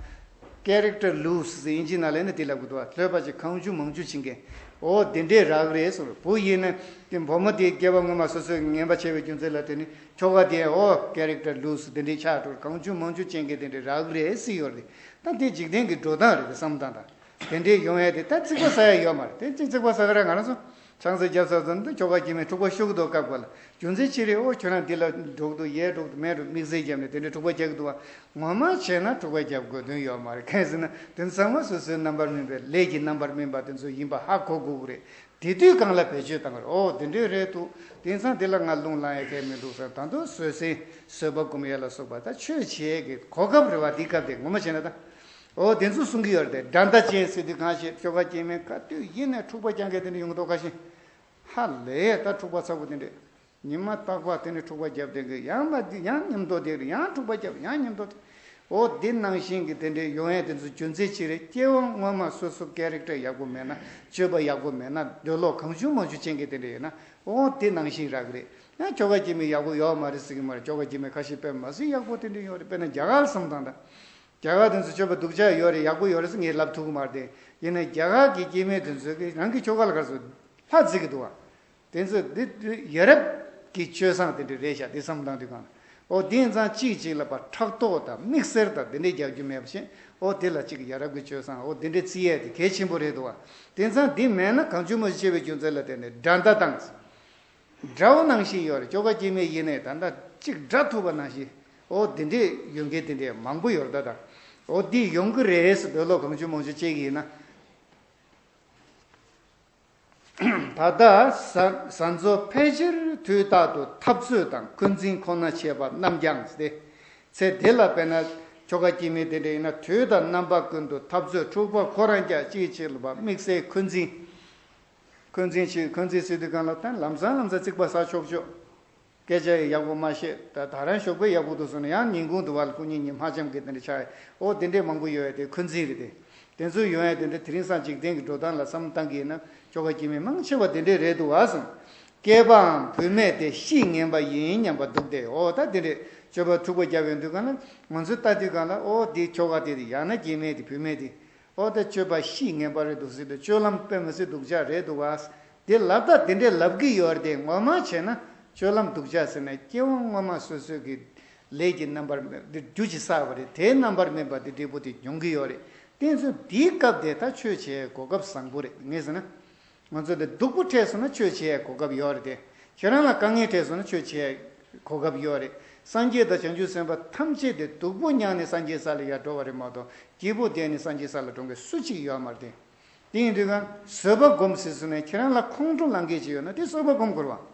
character loose ཟེར་ཨིན་ཇི་ནང་ལ་ནི་དེ་ལབ་གི་འདུག་བ། ལྷོད་པ་བྱས་གང་བྱུང་མང་བྱུང་བྱེད་མཁན། འོ་དེ་འདྲས་རག་རེད་ཟེར། བུ་ཡིན་ན་དེ་བུ་མོ་དེ་སྐྱེ་བ་སྔོན་མ་སོ་སོའི་ངན་པ་བྱས་པའི་རྒྱུ་མཚན་ལ་བརྟེན་ནས་ཁྱོ་ག་དེ་འོ་character loose དེ་འདྲས་ཆགས་འགྲོ། གང་བྱུང་མང་བྱུང་བྱེད་མཁན་དེ་འདྲས་རག་རེད་ཟེར་ཡོད་རེད། ད་དེ་འཇིག་རྟེན་གྱི་འགྲོ་སྟངས་རེད་དེ་བསམ་སྟངས་དང་། དེ་འདྲའི་ཡོང་ཡས་དེ་ད་རྩིག་པ་ཟ་ཡ་ཡོད་མ་རེད། དེ་ཅིག་རྩིག་པ་ཟ་ག་ར་ང་རང་ཚོ་ཆང་ས་བརྒྱབ་ཚར་ཙམ་དུ་ཁྱོ་ག་སྐྱེ་དམན་འཁྲུག་པ་ཤོར་གི་འདུག་སྐབས་འགའ་ལ། རྒྱུ་མཚན་ཅི་རེད། ཨོ་ཁྱོད་རང་འདི་ལ་འགྲོ་གི་འདུག་ཡས་འགྲོ་གི་འདུག་མེད་འགྲོ་དམིགས་བསལ་བརྒྱབ་ནས་དེ་འདྲའི་འཁྲུག་པ་རྒྱག་གི་འདུག་བ། ངོ་མ་བྱས་ན་འཁྲུག་པ་རྒྱབ་དགོས་དོན་ཡོད་མ་རེད། གང་ཡིན་ཟེར་ན་དེ་ཚང་མ་སོ་སོའི་རྣམ་པར་སྨིན་པའི་ལས་ཀྱི་རྣམ་པར་སྨིན་པ་དེ་ཚོ་ཡིན་པ་ཧ་གོ་དགོས་ཀྱི་རེད། དེ་དུས་གང་ལ་བེད་སྤྱོད་བཏང་གི་རེད། ཨོ་དེ་འདྲས་རེད་འདུག་དེང་སང་དེ་ལ་ང་རླུང་ལངས་ཡས་གང་མི་འདུག་ཟེར། ད་དུང་བཟོད་བསྲན་བཟོད་པ་སྒོམ་ཡས་ལ་སོགས་པ་ད་ཆོས་བྱེད་ཀྱི་གོ་སྐབས་རེད་བ། འདི་སྐབས་དེ་ངོ་མ་བྱས་ན་ད། ཨོ་དེ་ཚོ་གསུང་གི་ཡོད་རེད་དེ། དགྲ་ཟླ་ཅན་ཟེར་དུས་གང་ཞིག་ཁྱོ་ག་སྐྱེ་དམན་ག་དུས་ཡིན་ནས་འཁྲུག་པ་རྒྱག་མཁན་དེ་འདྲ་ཡོང་གི་འདུག་ཁ་ཤས། ཧ་ལས་ད་འཁྲུག་པ་ཚ་པོ་དེ་འདྲས། ཉི་མ་རྟག་པར་དེ་འདྲས་འཁྲུག་པ་རྒྱབ་བསྡད་མཁན། ཡང་མ་དེ་ཡང་མཉམ་དུ་བསྡད་རེད། ཡང་འཁྲུག་པ་རྒྱབ་ཡང་མཉམ་དུ་བསྡད། ཨོ་དེ་ནང་བཞིན་གྱི་དེ་འདྲས་ཡོང་ཡས་དེ་ཚོ་རྒྱུ་མཚན་ཅི་རེད། སྐྱེ་བ་སྔོན་མ་སོ་སོ་character ཡག་པོ་མེད་ན། སྤྱོད་པ་ཡག་པོ་མེད་ན། འདོད་ལོག་གང་བྱུང་མང་བྱུང་བྱེད་མཁན་དེ་འདྲས་ཡོད་ན། ཨོ་དེ་ནང་བཞིན་རག་གི་རེད། ཡང་ཁྱོ་ག་སྐྱེ་དམན་ཡག་པོ་ཡོད་མ་རེད་ཟེར་གི་མ་རེད། ཁྱོ་ག་སྐྱེ་དམན་ཁ་ཤས་དཔེ་མ་སྲིད་ཡག་པོ་དེ་འདྲས་ཡོད་རེད། དཔེར་ན་རྒྱ་གར་བསམ་སྟངས་དང་། རྒྱ་གར་དེ་ཚོ་སྤྱོད་པ་སྡུག་ཅག་ཡོད་རེད། ཡག་པོ་ཡོད་རེད་ཟེར་ངས་ལབ་ཐུབ་ཀྱི་མ་རེད་དེ། ཡིན་ན་རྒྱ་གར་གྱི་སྐྱེ་དམན་དེ་ཚོ་གིས་རང་གི་ཁྱོ་ག་ལ་ག་རེ་ཟེར་ལྷ་བརྩི་གི་འདུག་བ། དེ་ཚོ་འདི་ཡ་རབས་ཀྱི་སྤྱོད་བཟང་དེ་འདྲ་རེད་ཤག་དེ་བསམ་སྟངས་དེ་གང་། ཨོ་དེ་ཡིན་ཙང་གཅིག་གཅིག་ལ་ཕར་ཕྲག་དོག་དང་དམིགས་བསལ་དང་དེ་འདྲས་རྒྱག་རྒྱུ་མེད་པ་བཞིན། ཨོ་དེ་ལ་གཅིག་ཡ་རབས་ཀྱི་སྤྱོད་བཟང་ཨོ་དེ་འདྲས་བརྩི་ཡས་དེ་གལ་ཆེན་པོ་རེད་འདུག་བ། དེ་ཡིན་ཙང་འདི་མེད་ན་གང་བྱུང་མང་བྱུང་བྱས་པའི་རྒྱུ་མཚན་ལ་བརྟེན་ནས་དགྲ་ཟླ་དང་། དགྲ་བོ་ནང་བཞིན་ཡོད་རེད། ཁྱོ་ག་སྐྱེ་དམན་ཡིན་ནའི་ད་ལྟ་གཅིག་དགྲ་ཐུག་པ་ནང་བཞིན། ཨོ་དེ་འདྲས་ཡོང་མཁན་དེ་འདྲས་མང་པོ་ཡོད་རེད་ད། ད་ཨོ་འདི་ཡོང་གི་རེད་ཟེར། འདོད་ལོག་གང་བྱུང་མང་བྱུང་བྱེད་ཀྱི་ཡིན་ན། ད་ལྟ་ཟ་ཟ་འཛོ་ཕལ་ཆེར་དུས་རྟག་ཏུ་འཐབ་རྩོད་དང་འཁོན་འཛིན་ཁོ་ན་བྱེད་པ་རྣམས་ཀྱང་སྟེ། ཚེ་འདི་ལ་དཔེར་ན་ཁྱོ་ག་སྐྱེ་དམན་དེ་འདྲ་ཡིན་ན་དུས་དང་རྣམ་པ་ཀུན་ཏུ་འཐབ་རྩོད། འཁྲུག་པ་ཁོ་རང་ཀྱང་གཅིག་གཅིག་ལ་ཕར་དམིགས་བསལ་འཁོན་འཛིན། འཁོན་འཛིན་བྱེད། འཁོན་འཛིན་ཟེར་དུས་གང་ལ་ད་ལམ་སང་ལམ་སང་རྩིག་པ་ཟ་ཆོག་ཆོག་སྐད་ཆ་ཡང་ཡག་པོ་མ་བཤད། ད་ད་རང་ཞོགས་པ་ཡག་པོ་འདུག་སོང་ན་ཡང་ཉིན་གུང་དུ་བར་སྐུ་ཉིད་ཉིན་མ་འཆམ་གི་དེ་འདྲ་ཆགས། ཨོ་དེ་འདྲས་མང་པོ་ཡོད་ཡ་དེ་འཁོན་འཛིན་རེད་དེ། དེ་ཚོ་ཡོང་ཡ་དེ་འདྲ་དེ་རིང་སང་འཇིག་རྟེན་གྱི་འགྲོ་སྟངས་ལ་བསམ་བློ་བཏང་གི་ཡིན་ན་ཁྱོ་ག་སྐྱེ་དམན་མང་ཆེ་བ་དེ་འདྲས་རེད་འདུག་བ་སོང་། སྐྱེས་པའམ་བུད་མེད་དེ་གཤིས་ངན་པ་ཡིན་སྙམ་པ་འདུག་སྟེ། ཨོ་ད་དེ་འདྲས་སྤྱོད་པ་འཁྲུག་པ་རྒྱབ་ཡོང་དུས་གང་ལ་ང་ཚོས་ལྟ་དུས་གང་ལ་ཨོ་དེ་ཁྱོ་ག་དེ་དེ་ཡང་ན་སྐྱེ་དམན་དེ་བུད་མེད་དེ། ཨོ་ད་སྤྱོད་པ་གཤིས་ངན་པ་རེད་འདུག་ཟེར་དུས་སྤྱོད་ལམ་དཔེ་མི་སྲིད་སྡུག་ཅག་རེད་འདུག་བ། དེ་ལབ་ད་དེ་འདྲས་ལབ་གི་ཡོད་རེད་དེ། ངོ་མ་བྱས་ན་སྤྱོད་ལམ་སྡུག་ཅག་ཟེར་ན་སྐྱེ་བ་སྔོན་མ་སོ་སོའི་གི་ལས་ཀྱི་རྣམ་པར་སྨིན་འདི་རྒྱུ་གཅིག་བསགས་པ་རེད། དེའི་རྣམ་པར་སྨིན་པ་དེ་འབྲས་བུ་དེ་མྱོང་གི་ཡོད་རེད། དེ་ཚོ་དེའི་སྐབས་དེ་ད་ཆོས་བྱེད་གོ་སྐབས་བཟང་པོ་རེད། ངས་ཟེར་ན། ང་ཚོ་འདི་སྡུག་པོ་འཕྲད་སོང་ན་ཆོས་བྱེད་གོ་སྐབས་ཡོད་རེད་དེ། ཁྱེད་རང་ལ་དཀའ་ངལ་འཕྲད་སོང་ན་ཆོས་བྱེད་གོ་སྐབས་ཡོད་རེད། སངས་རྒྱས་དང་བྱང་ཆུབ་སེམས་དཔའ་ཐམས་ཅད་དེ་སྡུག་པོ་མྱངས་ནས་སངས་རྒྱས་ས་ལ་ཡར་འགྲོ་བ་རེད་མ་གཏོགས་སྐྱིད་པོ་བསྡད་ནས་སངས་རྒྱས་ས་ལ་འགྲོ་མཁན་སུ་གཅིག་ཡོད་མ་རེད་དེ། དེ་ཡིན་དུས་གང་བཟོད་པ་སྒོམ་ཟེར་སོང་ནས་ཁྱེད་རང་ལ་ཁོང་ཁྲོ་ལངས་མཁན་ཅིག་ཡོད་ན་དེ་བཟོད་པ་སྒོམ་དགོས་རེད་བ།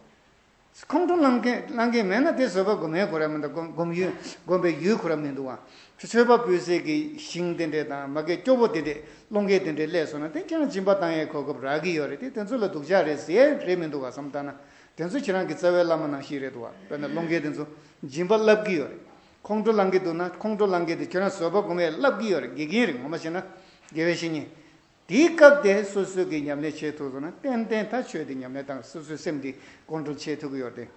ཁོང་ཁྲོ་ལངས་མཁན་ལངས་མཁན་མེད་ན་དེ་བཟོད་པ་སྒོམ་ཡས་ཁོ་ར་མི་འདུག་སྒོམ་སྒོམ་ཡུལ་སྒོམ་པའི་ཡུལ་ཁོ་ར་མི་འདུག་བ། མཆོད་པ་ཕུལ་སའི་གི་ཞིང་དེ་འདྲས་དང་མ་གི་སྐྱོ་པོ་དེ་འདྲས་སློང་མཁན་དེ་འདྲས་སླེབས་སོང་ན་དེ་ཁྱེད་རང་སྦྱིན་པ་བཏང་ཡས་གོ་སྐབས་རག་གི་ཡོད་རེད་དེ། དེ་ཚོ་ལ་སྡུག་ཅག་རེད་ཟེར་ཡས་རེད་མི་འདུག་བ་བསམ་བཏང་ན། དེ་ཚོ་ཁྱེད་རང་གི་རྩ་བའི་བླ་མ་ནང་བཞིན་རེད་འདུག་བ། དཔེར་ན་སློང་མཁན་དེ་ཚོ་སྦྱིན་པ་བསླབ་ཀྱི་ཡོད་རེད། ཁོང་ཁྲོ་ལངས་ཀྱི་འདུག་ན་ཁོང་ཁྲོ་ལངས་མཁན་དེ་ཁྱེད་རང་བཟོད་པ་སྒོམ་ཡས་བསླབ་ཀྱི་ཡོད་རེད། དགེ་རྒན་རེད། ངོ་མ་བྱས་ན་དགེ་བའི་བཤེས་གཉེན། དེའི་སྐབས་དེ་སོ་སོས་ཀྱི་ཉམས་ལེན་བྱེད་ཐུབ་སོང་ན་ཏན་ཏན་ད་ཆོས་དེ་ཉམས་ལེན་དང་སོ་སོའི་སེམས་དེ་ཀོན་ཊོལ་བྱེད་ཐུབ་ཀྱི་ཡོད་རེད།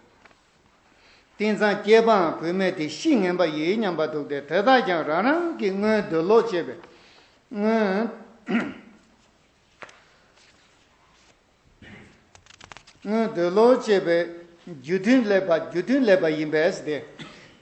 དེང་སང་སྐྱེས་པའམ་བུད་མེད་དེ་ཤི་ངན་པ་ཡིན་སྙམ་པ་འདུག་སྟེ། དེ་དག་ཀྱང་རང་རང་གི་སྔོན་འདོད་ལོག་སྐྱེས་པའི་སྔོན། སྔོན་འདོད་ལོག་སྐྱེས་པའི་རྒྱུ་མཐུན་སླེབས་པ་རྒྱུ་མཐུན་སླེབས་པ་ཡིན་པས་ཏེ།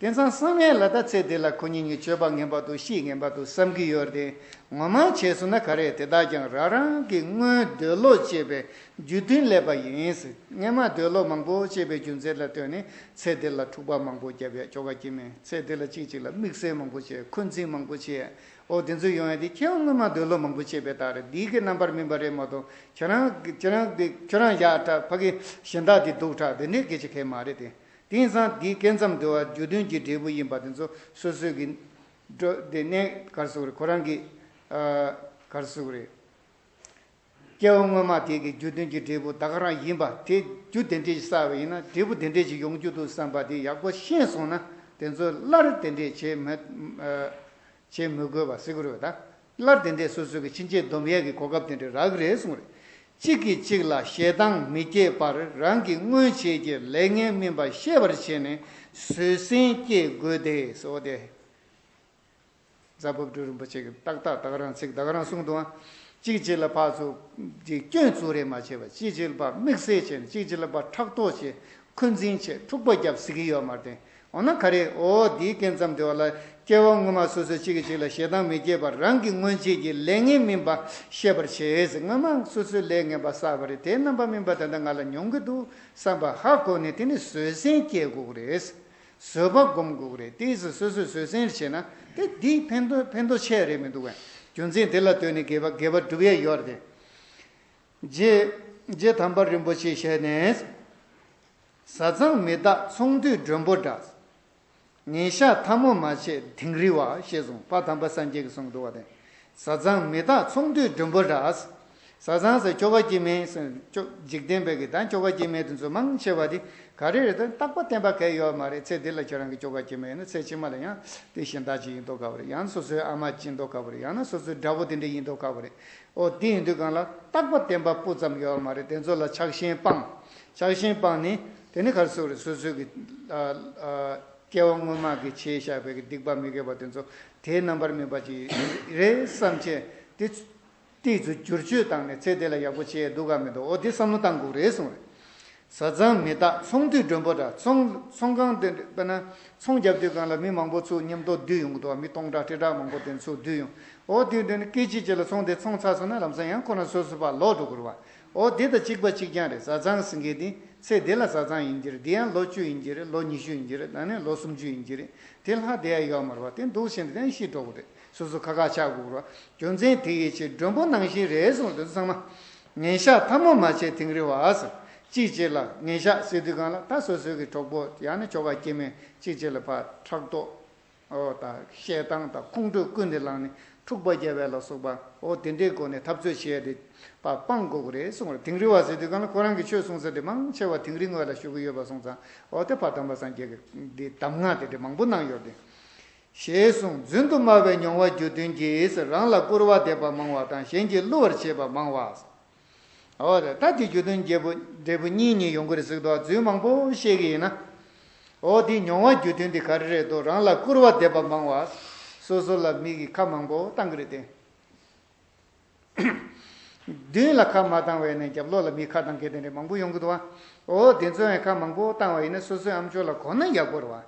དེང་སང་བསམ་ཡས་ལ་ད་ཚེ་འདི་ལ་ཁོ་གཉིས་གཉིས་སྤྱོད་པ་ངན་པ་འདུག་ཤི་ངན་པ་འདུག་བསམ་གྱི་ཡོད་རེད་དེ། ངོ་མ་བྱས་སོང་ན་ག་རེ། དེ་དག་ཀྱང་རང་རང་གི་སྔོན་འདོད་ལོག་སྐྱེས་པའི་རྒྱུ་མཐུན་སླེབས་པ་ཡིན། སྔོན་མ་འདོད་ལོག་མང་པོ་སྐྱེས་པའི་རྒྱུ་མཚན་ལ་ལྟོས་ནས་ཚེ་འདི་ལ་འཁྲུག་པ་མང་པོ་བརྒྱབ་ཡ་ཁྱོ་ག་སྐྱེ་མེད། ཚེ་འདི་ལ་གཅིག་གཅིག་ལ་དམིགས་བསལ་མང་པོ་བྱས། འཁོན་འཛིན་མང་པོ་བྱས། ཨོ་དེ་ཚོ་ཡོང་ཡ་དེ་ཁྱེད་སྔོན་མ་འདོད་ལོག་མང་པོ་བྱས་པའི་རྟགས་རེད། འདི་གི་རྣམ་པར་སྨིན་པ་རེད་མ་གཏོགས། ཁྱོད་རང་ཁྱོད་རང་དེ་ཁྱོད་རང་ཡག་དྲག་ཕ་གི་གཞན་དག་དེ་སྡུག་དྲག་དེ་འདྲའི་སྐད་ཆ་གང་ཡང་མ་རེད་དེ། དེང་སང་འདི་སྐབས་མཚམས་འདི་བ་རྒྱུ་མཐུན་གྱི་འབྲས་བུ་ཡིན་པ་དེ་ཚོ་སོ་སོའི་གི་འགྲོ་དེ་གནས་ག་རེ་ཟེར་དགོས་རེད། ཁོ་རང་གི་ཨ་ག་རེ་ཟེར་དགོས་རེད། སྐྱེ་བ་སྔོན་མ་དེ་གི་རྒྱུ་མཐུན་གྱི་འབྲས་བུ་ད་ག་རང་ཡིན་པ་དེ། རྒྱུ་དེ་འདྲས་ཞིག་བསགས་པ་ཡིན་ན་འབྲས་བུ་དེ་འདྲས་ཞིག་ཡོང་རྒྱུ་འདུག་བསམ་པ་དེ་ཡག་པོ་ཤེས་སོང་ན། དེ་ཚོ་སླར་དེ་འདྲས་བྱེད་མི་ཨ་བྱེད་མི་དགོས་པ་ཟེར་གི་རེད་པ། ད་སླར་དེ་འདྲས་སོ་སོ་གི་ཕྱིན་ཆད་སྡོམ་ཡས་ཀྱི་གོ་སྐབས་དེ་འདྲས་རག་གི་རེད་གསུངས་རེད། གཅིག་གིས་གཅིག་ལ་ཞེ་སྡང་མི་སྐྱེད་པར་རང་གི་སྔོན་བྱས་ཀྱི་ལས་ངན་སྨིན་པ་ཤེས་པར་བྱས་ནས་བཟོད་བསྲན་བསྐྱེད་དགོས་ཏེ་ཟེར་བ་དེ། རྫ་བབ་སྒྲུབ་རིན་པོ་ཆེ་གིས་ཏག་ཏག་ད་ག་རང་ཚིག་ད་ག་རང་གསུངས་འདུག་ཨ། གཅིག་གཅིག་ལ་ཕར་ཚུར་གྱི་སྐྱོན་བཙུགས་རེས་མ་བྱེད་པ། གཅིག་གཅིག་ལ་ཕར་དམིགས་བསལ་བྱས་ནས་གཅིག་གཅིག་ལ་ཕར་ཕྲག་དོག་བྱེད། འཁོན་འཛིན་བྱེད། འཁྲུག་པ་རྒྱབ་ཟེར་གྱི་ཡོད་མ་རེད་དེ། འོ་ན་ག་རེ། འོ་འདིའི་སྐབས་མཚམས་དེ་བ་ལ་སྐྱེ་བ་སྔོན་མ་སོ་སོས་གཅིག་གིས་གཅིག་ལ་ཞེ་སྡང་མི་སྐྱེད་པར་རང་གི་སྔོན་བྱས་ཀྱི་ལས་ངན་སྨིན་པ་ཤེས་པར་བྱེད་ཟེར། སྔོན་མ་སོ་སོས་ལས་ངན་པ་བསགས་པ་རེད། དེའི་རྣམ་པ་སྨིན་པ་ད་ལྟ་ང་ལ་མྱོང་གི་འདུག་བསམ་པ་ཧ་གོ་ནས་དེ་ནི་བཟོད་བསྲན་བསྐྱེད་དགོས་ཀྱི་རེད། བཟོད་པ་སྒོམ་དགོས་ཀྱི་རེད། དེའི་ཚེ་སོ་སོས་བཟོད་བསྲན་བྱས་ན་དེ་འདི་ཕན་ཐོགས་ཕན་ཐོགས་ཆེ་རེད་མི་འདུག་གས། རྒྱུ་མཚན་དེ་ལ་ལྟོས་ནས་དགེ་བ་དགེ་བ་སྒྲུབ་ཡས་ཡོད་རེད། རྗེ་རྗེ་དམ་པ་རིན་པོ་ཆེའི་ཞལ་ནས། བཟའ་ཚང་མི་རྟག་ཚོང་དུས་མགྲོན་པོ་འདྲ། ངན་ཤག་འཐབ་མོ་མ་བྱེད་དིང་རི་བ། ཞེས་གསུངས། ཕ་དམ་པ་སངས་རྒྱས་ཀྱིས་གསུངས་འདུག་བ་དེ། བཟའ་ཚང་མི་རྟག་ཚོང་དུས་མགྲོན་པོ་འདྲ། བཟའ་ཚང་ཟེར་ཁྱོ་ག་སྐྱེ་དམན་ཟེར་ཁྱོ་འཇིག་རྟེན་པའི་གི་ད་ཁྱོ་ག་སྐྱེ་དམན་དེ་ཚོ་མང་ཆེ་བ་དེ་ག་རེ་རེད། ད་རྟག་པ་བརྟན་པ་གང་ཡང་ཡོད་མ་རེད། ཚེ་འདི་ལ་ཁྱོད་རང་གི་ཁྱོ་ག་སྐྱེ་དམན་ཡིན་ན་ཚེ་ཕྱི་མ་ལ་ཡང་དེ་གཞན་དག་ཅིག་ཡིན་མདོག་ཁ་པོ་རེད། ཡང་ན་སོ་སོའི་ཨ་མ་ཅིག་ཡིན་མདོག་ཁ་པོ་རེད། ཡང་ན་སོ་སོའི་དགྲ་བོ་དེ་འདྲ་ཡིན་མདོག་ཁ་པོ་རེད། ཨོ་དེ་ཡིན་དུས་གང་ལ་རྟག་པ་བརྟན་པ་སྤུ་ཙམ་ཡོད་མ་རེད། དེ་ཚོ་ལ་ཆགས་ཞེན་སྤངས། ཆགས་ཞེན་སྤངས་ནས་དེ་ནི་ག་རེ་ཟེར་དགོས་རེད། སོ་སོའི་གི་ཨ་ཨ། སྐྱེ་བ་སྔོན་མ་གི་བྱས་བཞག་པའི་གི་སྡིག་པ་མི་དགེ་བ་དེ་ཚོ་དེའི་རྣམ་པར་སྨིན་པ་ཅིག་རེད་བསམ་བྱས་དེ་ཏིག་ཙམ་བསྒྱུར་བཅོས་བཏང་ནས་ཚེ་འདི་ལ་ཡག་པོ་བྱས་འདུག་ག་མི་འདུག་འོ་དེ་བསམ་བློ་བཏང་དགོས་རེད་གསུངས་རེད། བཟའ་ཚང་མི་རྟག་ཚོང་དུས་མགྲོན་པོ་འདྲ། ཚོང་ཚོང་ཁང་དེ་དཔེར་ན་ཚོང་རྒྱབ་དུས་སྒང་ལ་མི་མང་པོ་ཚུར་མཉམ་དུ་བསྡུས་ཡོང་གི་འདུག་མི་སྟོང་ཕྲག་ཁྲི་ཕྲག་མང་པོ་དེ་ཚུར་བསྡུས་ཡོང་། འོ་དེ་དེ་ནི་སྐད་ཅིག་གཅིག་ལ་ཚོང་དེ་ཚོང་ཚར་སོང་ན་ལམ་སང་ཡང་ཁོ་རང་སོ་སོ་ཕར་ལོག་འགྲོ་དགོས་རེད་བ། འོ་དེ་དང་གཅིག་པ་གཅིག་རྐྱང་རེད། བཟའ་ཚང་ཟེར་མཁན་དེ། ཚེ་འདི་ལ་བཟའ་ཚང་ཡིན་གྱི་རེད། འདི་ཡང་ལོ་བཅུ་ཡིན་གྱི་རེད། ལོ་ཉི་ཤུ་ཡིན་གྱི་རེད། ད་ནི་ལོ་སུམ་ཅུ་ཡིན་གྱི་རེད། དེ་ལྷག་བསྡད་ཡ་ཡོད་མ་རེད་བ། དེ་འདུག་བྱས་ནས་དེ་ནི་ཤི་འགྲོ་གི་རེད། སོ་སོ་ཁ་ཁ་ཆག་དགོས་རེད་བ། རྒྱུ་མཚན་དེ་ཡི་ཕྱིར་མགྲོན་པོ་ནང་བཞིན་རེད་གསུངས། དེ་ཚོ་ཚང་མ། ངན་ཤག་འཐབ་མོ་མ་བྱེད་དིང་རི་བ་ཟེར། གཅིག་གཅིག་ལ་ངན་ཤག་ཟེར་དུས་སྒང་ལ་ད་སོ་སོའི་གི་གྲོགས་པོ་ཡང་ན་ཁྱོ་ག་སྐྱེ་དམན་གཅིག་གཅིག་ལ་ཕར་ཕྲག་དོག་འོ་ད་བཤད་སྟངས་དང་ཁོང་ཁྲོ་ཀུན་ནས་བསླངས་ནས་འཁྲུག་པ་རྒྱག་པ་ལ་སོགས་པ། འོ་དེ་འདྲའི་སྒོ་ནས་འཐབ་རྩོད་བྱས་ཏེ་ཕར་སྤང་དགོས་ཀྱི་རེད་གསུངས་རེད། དིང་རི་བ་ཟེར་དུས་སྒང་ལ་ཁོ་རང་གི་ཆོས་གསུང་ས་དེ་མང་ཆེ་བ་དིང་རི་ངོས་ལ་ཞུགས་ཀྱི་ཡོད་པ་སོང་ཙང་། འོ་དེ་ཕ་དམ་པ་སངས་རྒྱས་ཀྱིས་འདི་གདམས་ངག་དེ་འདྲ་མང་པོ་གནང་ཡོད་དེ། ཞེས་གསུངས། རྫུན་དུ་སྨྲ་བའི་མྱོང་བ་རྒྱུ་མཐུན་གྱིས། རང་ལ་སྐུར་བ་འདེབས་པ་མང་བ་དང་། གཞན་གྱིས་བསླུ་བར་བྱེད་པ་མང་བ། འོ་རེད། ད་དེ་རྒྱུ་མཐུན་འབྲས་བུ་འབྲས་བུ་གཉིས་གཉིས་ཡོང་གི་རེད་ཟེར་གི་འདུག་རྫུན་མང་པོ་བཤད་ཀྱི་ཡིན་ན། འོ་དེ་མྱོང་བ་རྒྱུ་མཐུན་དེ་ག་རེ་རེད་འདུག་རང་ལ་སྐུར་བ་འདེབས་པ་མང་བ། སོ་སོ་ལ་མི་གིས་ཁ་མང་པོ་བཏང་གི་རེད་དེ། མདུན་ལ་ཁ་མ་བཏང་བས་ནས་རྒྱབ་ལོགས་ལ་མི་ཁ་བཏང་མཁན་དེ་འདྲ་མང་པོ་ཡོང་གི་འདུག་བ། འོ་དེ་ཚོ་ཡང་ཁ་མང་པོ་བཏང་བ་ཡིན་ན་སོ་སོའི་ཨ་མཆོག་ལ་གོ་ན་ཡག་པོ་རེད་བ།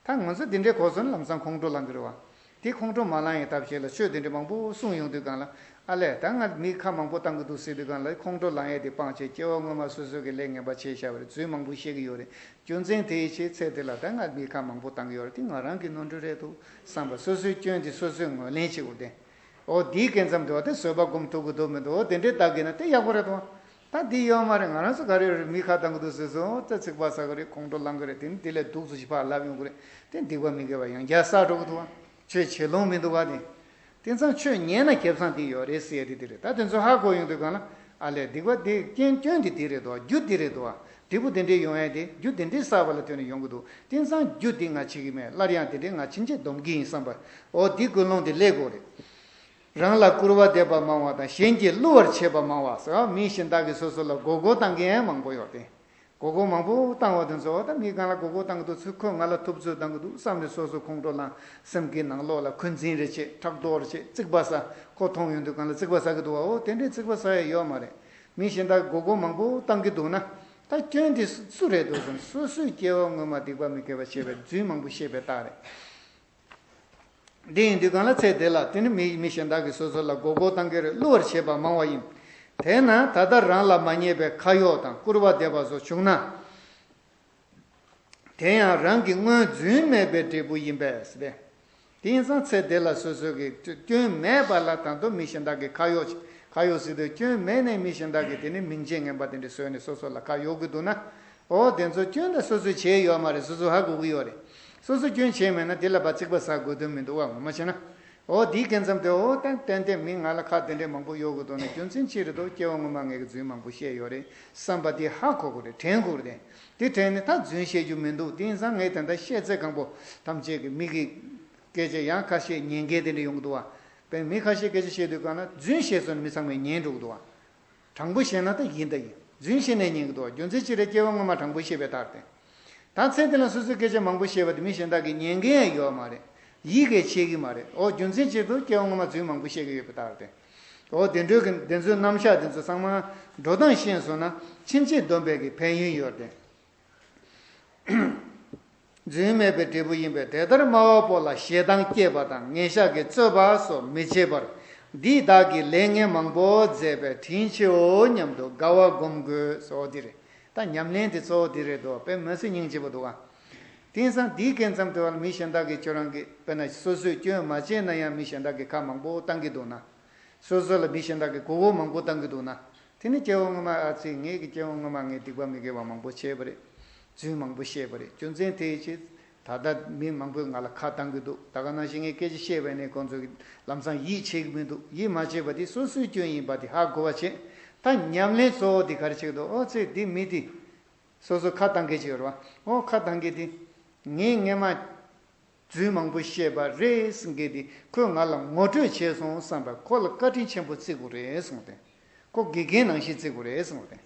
ད་ང་ཚོ་འདི་འདྲའི་གོ་སོང་ལམ་སང་ཁོང་ཁྲོ་ལངས་ཀྱི་རེད་བ། དེ་ཁོང་ཁྲོ་མ་ལངས་ཡའི་ཐབས་ཤེས་ལ་ཆོས་འདི་འདྲ་མང་པོ་གསུངས་ཡོང་དུས་སྒང་ལ། ཨ་ལས་ད་ང་མི་ཁ་མང་པོ་བཏང་གི་འདུག་ཟེར་དུས་སྒང་ལ་ཁོང་ཁྲོ་ལངས་ཡས་དེ་སྤང་བྱས། སྐྱེ་བ་སྔོན་མ་སོ་སོ་གི་ལས་ངན་པ་བྱས་བཞག་པ་རེད། རྫུན་མང་པོ་བཤད་ཀྱི་ཡོད་རེད། རྒྱུ་མཚན་དེ་ཡི་ཕྱིར་ཚེ་འདི་ལ་ད་ང་མི་ཁ་མང་པོ་བཏང་གི་ཡོད་རེད། དེ་ང་རང་གི་ནོར་འཁྲུལ་རེད་འདུག་བསམ་པ། སོ་སོའི་སྐྱོན་དེ་སོ་སོས་ངོས་ལེན་བྱེད་དགོས་ཏེ། འོ་དེའི་སྐབས་མཚམས་དེ་བ་དེ་བཟོད་པ་སྒོམ་ཐུབ་ཀྱི་འདུག་མི་འདུག་འོ་དེ་འདྲའི་ལྟ་གི་ན་དེ་ཡག་པོ་རེད་དོ། ད་འདི་ཡོད་མ་རེད། ང་རང་ཚོ་ག་རེ་རེད། མི་ཁ་བཏང་གི་འདུག་ཟེར་སོང་ཙང་ཚིག་པ་ཟ་གི་རེད། ཁོང་ཁྲོ་ལངས་གི་རེད། དེ་ནི་དེ་ལས་སྡུག་ཙམ་ཞིག་ཕར་ལབ་ཡོང་གི་རེད། དེ་སྡིག་པ་མི་དགེ་བ་ཡང་བསྐྱར་བསགས་འགྲོ་གི་འདུག་བ། ཆོས་བྱེད་ལོང་མི་འདུག་བ་དེ། དེང་སང་ཆོས་ཉན་ན་ཁེ་བཟང་དེ་ཡོད་རེད་ཟེར་ཡ་དེ་དེ་རེད། ད་དེ་ཚོ་ཧ་གོ་ཡོང་དུས་སྒང་ལ་ཨ་ལས་སྡིག་པ་དེ་རྐྱེན་སྐྱོན་དེ་དེ་རེད་དོ། རྒྱུ་དེ་རེད་དོ། འབྲས་བུ་དེ་འདྲའི་ཡོང་ཡ་དེ་རྒྱུ་དེ་འདྲའི་བསགས་པ་ལ་ལྟོས་ནས་ཡོང་གི་འདུག་དེང་སང་རྒྱུ་དེ་ང་བྱེད་ཀྱི་མེད། སླར་ཡང་དེ་འདྲའི་ང་ཕྱིན་ཆད་སྡོམ་གྱི་ཡིན་བསམ་པ། འོ་དེ་ཀུན་སློང་དེ་སླེབས་དགོས་རེད། རང་ལ་སྐུར་བ་འདེབས་པ་མང་བ་དང་གཞན་གྱིས་བསླུ་བར་བྱེད་པ་མང་བ་ཟེར། མི་གཞན་དག་གིས་སོ་སོ་ལ་མགོ་སྐོར་བཏང་མཁན་མང་པོ་ཡོད་དེ། མགོ་སྐོར་མང་པོ་བཏང་བ་དེ་ཚོ་ད་མི་གང་ལ་མགོ་སྐོར་བཏང་གི་འདུག་ཚུལ་ཁོས་ང་ལ་ཐུབ་ཚོད་བཏང་གི་འདུག་བསམ་ནས་སོ་སོ་ཁོང་ཁྲོ་ལངས། སེམས་ཀྱི་ནང་ལོགས་ལ་འཁོན་འཛིན་རེ་བྱེད། ཕྲག་དོག་རེ་བྱེད། རྩིག་པ་ཟ། ཁོ་མཐོང་ཡོང་དུས་གང་ལ་རྩིག་པ་ཟ་གི་འདུག་བ། འོ་དེ་འདྲའི་རྩིག་པ་ཟ་ཡ་ཡོད་མ་རེད། མི་གཞན་དག་གིས་མགོ་སྐོར་མང་པོ་བཏང་གི་འདུག་ན། ད་སྐྱོན་དེ་སུ་རེད་འདུག་ཟེར་ན། སོ་སོའི་སྐྱེ་བ་སྔོན་མ་སྡིག་པ་མི་དགེ་བ་བྱས་པའི་རྫུན་མང་པོ་བཤད་པའི་རྟགས་རེད། འདི་ཡིན་དུས་གང་ལ་ཚེ་འདི་ལ་དེ་ནི་མི་མི་གཞན་དག་གིས་སོ་སོ་ལ་མགོ་སྐོར་བཏང་གི་རེད། བསླུ་བར་བྱེད་པ་མང་བ་ཡིན། དེས་ན་ད་ལྟ་རང་ལ་མ་ཉེས་པའི་ཁ་གཡོག་དང་སྐུར་བ་འདེབས་པ་སོགས་བྱུང་ན། དེ་ཡང་རང་གིས་སྔོན་རྫུན་སྨྲས་པའི་འབྲས་བུ་ཡིན་པས་ཟེར་ཏེ། དེ་ཡིན་ཙང་ཚེ་འདི་ལ་སོ་སོ་གི་སྐྱོན་མེད་པ་ལ་ད་དུང་མི་གཞན་དག་གིས་ཁ་གཡོག་ཁ་གཡོག་ཟེར་དུས་སྐྱོན་མེད་ནས་མི་གཞན་དག་གིས་དེ་ནི་མིང་ཆེན་ངན་པ་དེ་འདྲ་བཟོས་ནས་སོ་སོ་ལ་ཁ་གཡོག་གི་འདུག་ན། འོ་དེ་ཚོ་སྐྱོན་ད་སོ་སོས་བྱས་ཡོད་མ་རེད། སོ་སོ་ཧ་གོ་གི་ཡོད་རེད། སོ་སོ་སྐྱོན་བྱས་མེད་ན་དེ་ལ་ཕར་རྩིག་པ་ཟ་དགོས་དོན་མི་འདུག་བ། ངོ་མ་བྱས་ན། འོ་དེའི་སྐབས་མཚམས་དེ་འོ་ཏན་ཏན་ཏན་མི་ང་ལ་ཁ་དེ་འདྲས་མང་པོ་གཡོག་གི་འདུག་ན། རྒྱུ་མཚན་ཅི་རེད་འདུག་སྐྱེ་བ་སྔོན་མ་ངས་ཀྱི་རྫུན་མང་པོ་བཤད་ཡོད་རེད་བསམ་པ་དེ་ཧ་གོ་དགོས་རེད། དྲན་དགོས་རེད། དེ་དྲན་ནས་ད་རྫུན་བཤད་རྒྱུ་མི་འདུག་དེ་ཡིན་ཙང་ངས་ད་ལྟ་བཤད་ཚད་གང་པོ་ཐམས་ཅད་ཀྱི་མི་གི་སྐད་ཆ་ཡང་ཁ་ཤས་ཉན་མཁན་དེ་འདྲ་ཡོང་གི་འདུག་བ། དཔེར་མི་ཁ་ཤས་སྐད་ཆ་བཤད་དུས་གང་ལ་རྫུན་བཤད་སོང་ན་མི་ཚང་མས་ཉན་འགྲོ་གི་འདུག་བ། དྲང་པོ་བཤད་ན་ད་ཡིན་ད་ཡིན། རྫུན་བཤད་ནས་ཉན་གི་འདུག་རྒྱུ་མཚན་ཅི་རེད། སྐྱེ་བ་སྔོན་མ་དྲང་པོ་བཤད་པའི་རྟགས་དེ། ད་ཚེ་འདི་ལ་སོ་སོའི་སྐད་ཆ་མང་པོ་བཤད་པ་དེ་མི་གཞན་དག་གིས་ཉན་མཁན་ཡང་ཡོད་མ་རེད། ཡིད་ཀྱིས་ཆེས་གི་མ་རེད། འོ་རྒྱུ་མཚན་ཅི་རེད་འདུག་སྐྱེ་བ་སྔོན་མ་རྫུན་མང་པོ་བཤད་གི་ཡོད་པའི་རྟགས་དེ། འོ་དེ་འདྲའི་གི་དེ་ཚོའི་རྣམ་གཞག་དེ་ཚོ་ཚང་མ་འགྲོ་སྟངས་ཤེས་སོང་ན་ཕྱིན་ཆད་སྡོམ་པའི་གི་ཕན་ཡོན་ཡོད་དེ། རྫུན་སྨྲས་པའི་འབྲས་བུ་ཡིན་པས། དེ་ལྟར་སྨྲ་བ་པོ་ལ་ཞེ་སྡང་སྐྱེས་པ་དང་ངེས་ཤེས་ཀྱིས་རྩོད་པ་སོགས་མི་བྱེད་པར། འདིས་བདག་གིས་ལས་ངན་མང་པོ་མཛད་པས་དྲིན་ཆེའོ་སྙམ་དུ་དགའ་བ་སྒོམ་དགོས་སོ། འདི་རེད། ད་ཉམས་ལེན་དེ་གཙོ་བོ་འདི་རེད་འདུག་དཔེ་མི་སྲིད་སྙིང་རྗེ་པོ་འདུག་ཨ། དེང་སང་འདིའི་སྐབས་མཚམས་དེ་བར་མི་གཞན་དག་གིས་ཁྱོད་རང་གི་དཔེར་ན་སོ་སོས་སྐྱོན་མ་བྱས་ན་ཡང་མི་གཞན་དག་གིས་ཁ་མང་པོ་བཏང་གི་འདུག་ན། སོ་སོ་ལ་མི་གཞན་དག་གིས་མགོ་སྐོར་མང་པོ་བཏང་གི་འདུག་ན། དེ་ནི་སྐྱེ་བ་སྔོན་མ་ཨ་ཙི་ངེད་ཀྱི་སྐྱེ་བ་སྔོན་མ་ངས་སྡིག་པ་མི་དགེ་བ་མང་པོ་བྱས་པ་རེད། རྫུན་མང་པོ་བཤད་པ་རེད། རྒྱུ་མཚན་དེའི་ཕྱིར་ད་ལྟ་མི་མང་པོས་ང་ལ་ཁ་བཏང་གི་འདུག་ད་ག་ནང་བཞིན་ངས་སྐད་ཆ་བཤད་པ་ནས་ཁོང་ཚོ་གིས་ལམ་སང་ཡིད་ཆེས་ཀྱི་མི་འདུག་ཡིད་མ་ཆེས་པ་དེ་སོ་སོའི་སྐྱོན་ཡིན་པ་དེ་ཧ་གོ་བ་བྱེད། ད་ཉམས་ལེན་གཙོ་བོ་དེ་ག་རེ་བྱེད་ཀྱི་འདུག་ཨོ་ཙི་འདི་མི་དེ་སོ་སོ་ཁ་བཏང་མཁན་ཅིག་ཡོད་རེད་བ། ཨོ་ཁ་བཏང་མཁན་དེ་ངས་སྔས་མ་རྫུན་མང་པོ་བཤད་པ་རེད་ཟེར་མཁན་དེ་ཁོས་ང་ལ་ངོ་སྤྲོད་བྱས་སོང་བསམ་པ་ཁོ་ལ་བཀའ་དྲིན་ཆེན་པོ་བརྩི་དགོས་རེད་གསུངས་ཏེ། ཁོ་དགེ་རྒན་ནང་བཞིན་བརྩི་དགོས་རེད་གསུངས་ཏེ།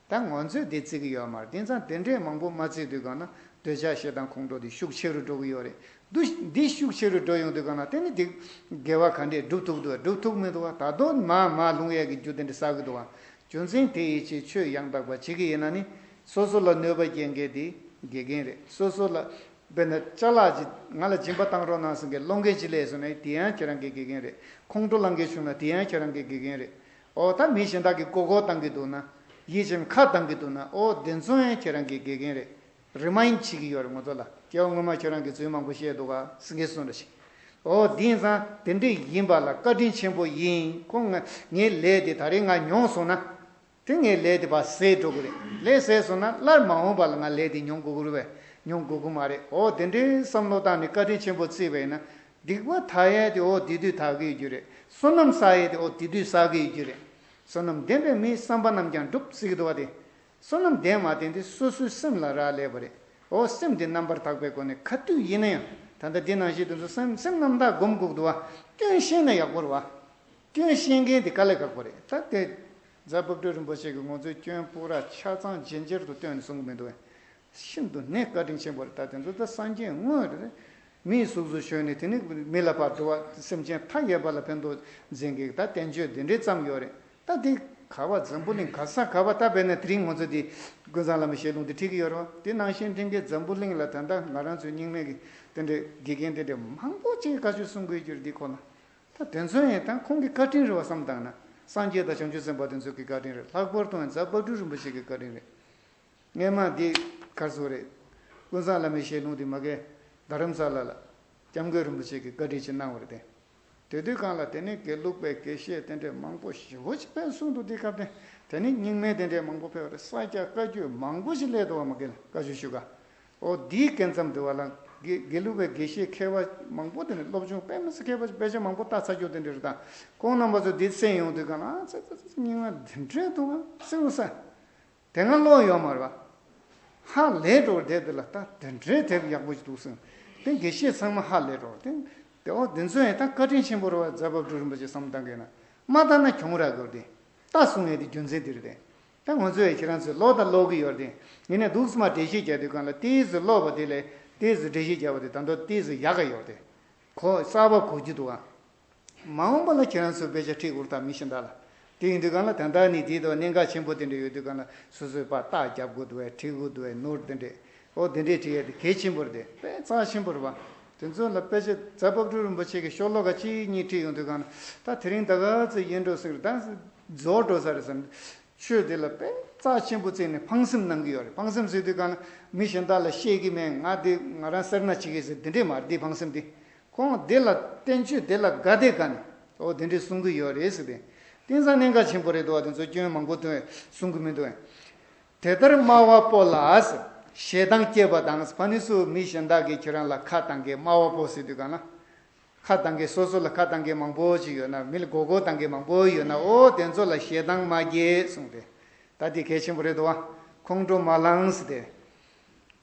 ད་ང་ཚོས་དེ་བརྩི་གི་ཡོད་མ་རེད། དེང་སང་དེ་འདྲས་མང་པོ་མ་བརྩི་དུས་གང་ན་འདོད་ཆགས་ཞེ་སྡང་ཁོང་ཁྲོ་དེ་ཤུགས་ཆེ་རུ་འགྲོ་གི་ཡོད་རེད། འདུ་འདི་ཤུགས་ཆེ་རུ་འགྲོ་ཡོང་དུས་གང་ན་དེ་ནི་དེ་དགེ་བ་ག་འདྲས་སྒྲུབ་ཐུབ་འདུག་སྒྲུབ་ཐུབ་མི་འདུག་བ། ད་དུང་མར་མར་ལྷུང་ཡས་ཀྱི་རྒྱུ་དེ་འདྲ་བསགས་གི་འདུག་བ། རྒྱུ་མཚན་དེ་ཡི་ཕྱིར་ཆོས་ཡང་དག་པ་བྱེད་ཀྱི་ཡིན་ན་ནི་སོ་སོ་ལ་གནོད་པ་སྐྱེལ་མཁན་དེ་དགེ་རྒན་རེད། སོ་སོ་ལ་དཔེར་ན་ཅ་ལག་ཅིག་ང་ལ་སྦྱིན་པ་བཏང་རོགས་གནང་ཟེར་མཁན་སློང་མཁན་ཅིག་སླེབས་སོང་ན་དེ་ཡང་ཁྱེད་རང་གི་དགེ་རྒན་རེད། ཁོང་ཁྲོ་ལངས་མཁན་བྱུང་ན་དེ་ཡང་ཁྱེད་རང་གི་དགེ་རྒན་རེད། ཨོ་ད་མི་གཞན་དག་གིས་མགོ་སྐོར་བཏང་གི་འདུག་ན། ཡིད་ཆེས་ཁ་བཏང་གི་འདུག་ན། ཨོ་དེ་ཚོ་ཡང་ཁྱེད་རང་གི་དགེ་རྒན་རེད། རི་མ་ཡིན་བྱེད་ཀྱི་ཡོད་རེད་ང་ཚོ་ལ། སྐྱེ་བ་སྔོན་མ་ཁྱོད་རང་གིས་རྫུན་མང་པོ་བཤད་འདུག་ག་ཟེར་མཁན་སོང་འདྲ་ཞིག་ཨོ་དེང་སང་དེ་འདྲས་ཡིན་པ་ལ་བཀའ་དྲིན་ཆེན་པོ་ཡིན། ཁོང་ང་ངའི་ལས་དེ་ད་རེས་ང་མྱོང་སོང་ན། དེ་ངའི་ལས་དེ་ཕར་ཟད་འགྲོ་གི་རེད། ལས་ཟད་སོང་ན་སླར་མ་འོངས་པ་ལ་ང་ལས་དེ་མྱོང་དགོས་ཀྱི་རེད་པས། མྱོང་དགོས་ཀྱི་མ་རེད། ཨོ་དེ་འདྲའི་བསམ་བློ་བཏང་ནས་བཀའ་དྲིན་ཆེན་པོ་བརྩིས་པ་ཡིན་ན། སྡིག་པ་དག་ཡས་དེ་ཨོ་དེ་དུས་དག་གི་ཡོད་རྒྱུ་རེད། བསོད་ནམས་བསགས་ཡས་དེ་ཨོ་དེ་དུས་བསགས་ཀྱི་ཡོད་རྒྱུ་རེད། བསོད་ནམས་ལྡན་པས་མིའི་བསམ་པ་རྣམས་ཀྱང་འགྲུབ་ཟེར་གྱི་འདུག་བ་དེ། བསོད་ནམས་ལྡན་མ་ལྡན་དེ་སོ་སོའི་སེམས་ལ་རག་ལས་པ་རེད། ཨོ་སེམས་དེ་རྣམ་པར་དག་པའི་སྒོ་ནས་ག་དུས་ཡིན་ན་ཡང་ད་ལྟ་འདི་ནང་བཞིན་དེ་ཚོ་སེམས་སེམས་རྣམ་དག་སྒོམ་དགོས་འདུག་བ། སྐྱོན་ཤེས་ན་ཡག་པོ་རེད་བ། སྐྱོན་ཤེས་མཁན་དེ་དཀའ་ལས་ཁག་པོ་རེད། ད་དེ་རྫ་དཔལ་སྤྲུལ་རིན་པོ་ཆེ་གིས་ང་ཚོའི་སྐྱོན་སྤུ་ར་ཆ་ཚང་ཇེ་ཆེར་དུ་བཏོན་ནས་གསུང་གི་མི་འདུག་བས། ཤིན་ཏུ་ནས་བཀའ་དྲིན་ཆེན་པོ་རེད། ད་དེ་ཚོ་ད་སངས་རྒྱས་དངོས་རེད། མིའི་གཟུགས་སུ་བྱོན་ནས་དེ་ནི་མི་ལ་ཕར་འགྲོ་བ་སེམས་ཅན་མཐའ་ཡས་པ་ལ་ཕན་ཐོགས་འཛིན་གྱི་ད་བསྟན་བཅོས་འདི་འདྲའི་བརྩམས་ཡོད་རེད། ད་དེ་ག་བ་འཛམ་བུ་གླིང་ག་ས་ག་བ་ད་བས་ན་དེ་རིང་ང་ཚོ་དེ་ཀུན་བཟང་བླ་མའི་ཞལ་ལུང་དེ་ཁྲིད་ཀྱི་ཡོད་རེད་བ། དེ་ནང་བཞིན་དྲན་གྱི་འཛམ་བུ་གླིང་ལ་ད་ལྟ་ང་རང་ཚོའི་རྙིང་མའི་གི་དེ་འདྲའི་དགེ་རྒན་དེ་འདྲའི་མང་པོ་ཅིག་བཀའ་ཆོས་གསུང་གི་ཡོད་རྒྱུ་རེད། དེ་ཁོ་ན་ད་དེ་ཚོ་ཡིན་ད་ཁོང་གི་བཀའ་དྲིན་རེད་བ་བསམ་བཏང་ན་སངས་རྒྱས་དང་བྱང་ཆུབ་སེམས་དཔའ་དེ་ཚོ་གི་བཀའ་དྲིན་རེད། ལྷག་པར་དུ་ཡང་རྫ་དཔལ་སྤྲུལ་རིན་པོ་ཆེ་གི་བཀའ་དྲིན་རེད། སྔས་མ་འདི་གར་སོང་རེད། ཀུན་བཟང་བླ་མའི་ཞལ་ལུང་འདི་མ་གི་རྡ་རམ་ས་ལ་ལ་སྐྱབས་མགོན་རིན་པོ་ཆེ་གིས་བཀའ་དྲིན་ཅིག་གནང་བ་རེད་དེ། དེ་དུས་སྒང་ལ་དེ་ནས་དགེ་ལུགས་པའི་དགེ་བཤེས་དེ་འདྲས་མང་པོ་ཞེ་པོ་ཅིག་ཕེབས་སོང་འདུག་དེ་སྐབས་དེ་དེ་ནས་རྙིང་མའི་དེ་འདྲས་མང་པོ་ཕེབས་པ་རེད། ས་སྐྱ་བཀའ་བརྒྱུད་མང་པོ་ཞིག་སླེབས་འདུག་བ། མ་གི་ལ་བཀའ་ཆོས་ཞུ་ག་ཨོ་འདིའི་སྐབས་མཚམས་དེ་བ་ལ་དགེ་དགེ་ལུགས་པའི་དགེ་བཤེས་མཁས་པ་མང་པོ་དེ་ནས་སློབ་སྦྱོང་དཔེ་མི་སྲིད་མཁས་པ་དཔེ་ཆ་མང་པོ་ལྟ་ཚར་རྒྱུ་དེ་འདྲས་རེད། ད་ཁོང་རྣམ་པ་ཚོ་འདི་གསན་ཡོང་དུས་སྒང་ལ་ཨ་ཙི་ཙི་ཙི་རྙིང་མ་འདི་འདྲས་འདུག་ཨ་ཟེར་འུ་ས། དེ་སྔ་ལོག་ཡོད་མ་རེད་བ། ཧ་ལས་འགྲོ་བར་དེབ་དེ་ལ་ད་དེ་འདྲའི་དེབ་ཡག་པོ་ཞིག་འདུག་ཟེར། དེ་དགེ་བཤེས་ཚང་མ་ཧ་ལས་འགྲོ་བར་དེ་ དེ་འོ་དེ་ཚོ་ཡང་ད་བཀའ་དྲིན་ཆེན་པོ་རེད་བ། རྫ་བབས་སྒྲུབ་རིན་པོ་ཆེ་བསམ་བློ་བཏང་གི་ན་མ་བཏང་ན་གྱོང་རག་གི་རེད་དེ། ད་གསུང་ཡས་དེ་རྒྱུ་མཚན་དེ་རེད་དེ། ད་ང་ཚོ་ཡང་ཁྱེད་རང་ཚོས་ཀློག་དང་ཀློག་གི་ཡོད་རེད་དེ། ཡིན་ནའི་འདུག་སེ་མར་འགྲེལ་བཤད་རྒྱག་དུས་སྒང་ལ་ཏོག་ཙམ་ཀློག་པ་དེ་ལས་ཏོག་ཙམ་འགྲེལ་བཤད་རྒྱག་པ་དེ་ད་དུང་ཏོག་ཙམ་ཡག་ག་ཡོད་རེད་དེ། གོ་གསར་པ་གོ་རྒྱུ་འདུག་ཨ། མ་འོངས་པ་ལ་ཁྱེད་རང་ཚོས་དཔེ་ཆ་ཁྲིད་དགོས་རེད་ད། མི་གཞན་དག་ལ། དེ་ཡིན་དུས་སྒང་ལ་ད་ལྟ་ནི་དེའི་ཐོག་གནད་འགག་ཆེན་པོ་དེ་འདྲ་ཡོད་དུས་སྒང་ལ་སོ་སོས་ཕར་རྟགས་རྒྱབ་དགོས་འདུག་བས། ཁྲིད་དགོས་འདུག་བས། ནོར་དེ་འདྲས། འོ་དེ་འདྲས་ཁྲིད་ཡས་དེ་གལ་ཆེན་པོ་རེད་དེ། དཔེ་རྩ་ཆེན་པོ་རེད་བ། དེ་ཚོ་ལ་དཔེ་ཆ་རྫ་བབས་སྒྲུབ་རིན་པོ་ཆེ་གི་ཤོ་ལོ་ཀ་གཅིག་གཉིས་ཁྲིད་ཡོང་དུས་སྒང་ལ། ད་དེ་རིང་ད་ག་ཚོད་ཡིན་འགྲོ་ཟེར། ད་རྫོགས་འགྲོ་ས་རེད་བསམ། ཆོས་འདི་ལ་དཔེ་རྩ་ཆེན་པོ་བརྩིས་ནས་ཕངས་སེམས་གནང་གི་ཡོད་རེད། ཕངས་སེམས་ཟེར་དུས་སྒང་ལ་མི་གཞན་དག་ལ་བཤད་ཀྱི་མེད། ང་འདི་ང་རང་སེར་སྣ་བྱེད་ཀྱི་ཟེར་དེ་འདྲས་མ་རེད། འདི་ཕངས་སེམས་འདི། ཁོང་འདི་ལ་བསྟན་བཅོས་འདི་ལ་དགའ་བདེ་དགའ་ནས་འོ་དེ་འདྲས་གསུང་གི་ཡོད་རེད་ཟེར་ཏེ། དེང་སང་གནད་འགག་ཆེན་པོ་རེད་འདུག་བ། དེ་ཚོ་སྐྱོན་མང་པོ་འདུག་གསུང་གི་མི་འདུག་བས། དེ་ལྟར་སྨྲ་བ་པོ་ལ་ཞེ་སྡང་སྐྱེས་པ་དང་། ཕ་ནི་སུ་མི་གཞན་དག་གིས་ཁྱེད་རང་ལ་ཁ་བཏང་མཁན། སྨྲ་བ་པོ་ཟེར་དུས་སྒང་ལ་ཁ་བཏང་མཁན། སོ་སོ་ལ་ཁ་བཏང་མཁན་མང་པོ་ཅིག་ཡོད་ན། མི་ལ་མགོ་སྐོར་བཏང་མཁན་མང་པོ་ཡོད་ན། འོ་དེ་ཚོ་ལ་ཞེ་སྡང་མ་སྐྱེ་གསུངས་ཏེ། ད་འདི་གལ་ཆེན་པོ་རེད་འདུག་བ། ཁོང་ཁྲོ་མ་ལངས་ཟེར་ཏེ།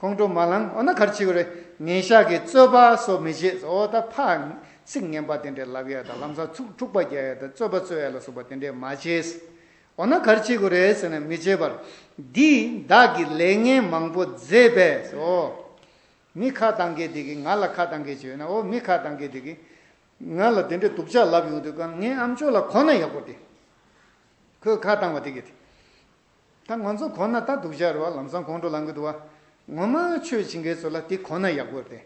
ཁོང་ཁྲོ་མ་ལངས། འོ་ན་ག་རེ་བྱེད་དགོས་རེད། ངན་ཤག་གི་རྩོད་པ་སོགས་མི་བྱེད། འོ་ད་ཕར་ཚིག་ངན་པ་དེ་འདྲས་ལབ་ཡ་དང་། ལམ་སང་ཚུགས་འཁྲུག་པ་རྒྱག་ཡ་དང་། རྩོད་པ་རྩོད་ཡ་ལ་སོགས་པ་དེ་འདྲས་མ་བྱེད། འོ་ན་ག་རེ་བྱེད་དགོས་རེད་ཟེར་ན། མི་བྱེད་པར། འདིས་བདག་གི་ལས་ངན་མང་པོ་མཛད་པས་སོ། མི་ཁ་བཏང་མཁན་དེ་གིས། ང་ལ་ཁ་བཏང་མཁན་ཅིག་ཡོད་ན། འོ་མི་ཁ་བཏང་མཁན་དེ་གིས་ང་ལ་དེ་འདྲས་སྡུག་ཅག་ལབ་ཡོང་དུས་སྒང་། ངའི་ཨ་མཆོག་ལ་གོ་ན་ཡག་པོ་དེ། ཁོས་ཁ་བཏང་བ་དེ་གིས་དེ། ད་ང་ཚོ་གོ་ན་ད་སྡུག་ཅག་རེད་བ། ལམ་སང་ཁོང་ཁྲོ་ལངས་གི་འདུག་བ། ངོ་མ་ཆོས་བྱེད་མཁན་ཚོ་ལ་དེ་གོ་ན་ཡག་པོ་རེད་དེ།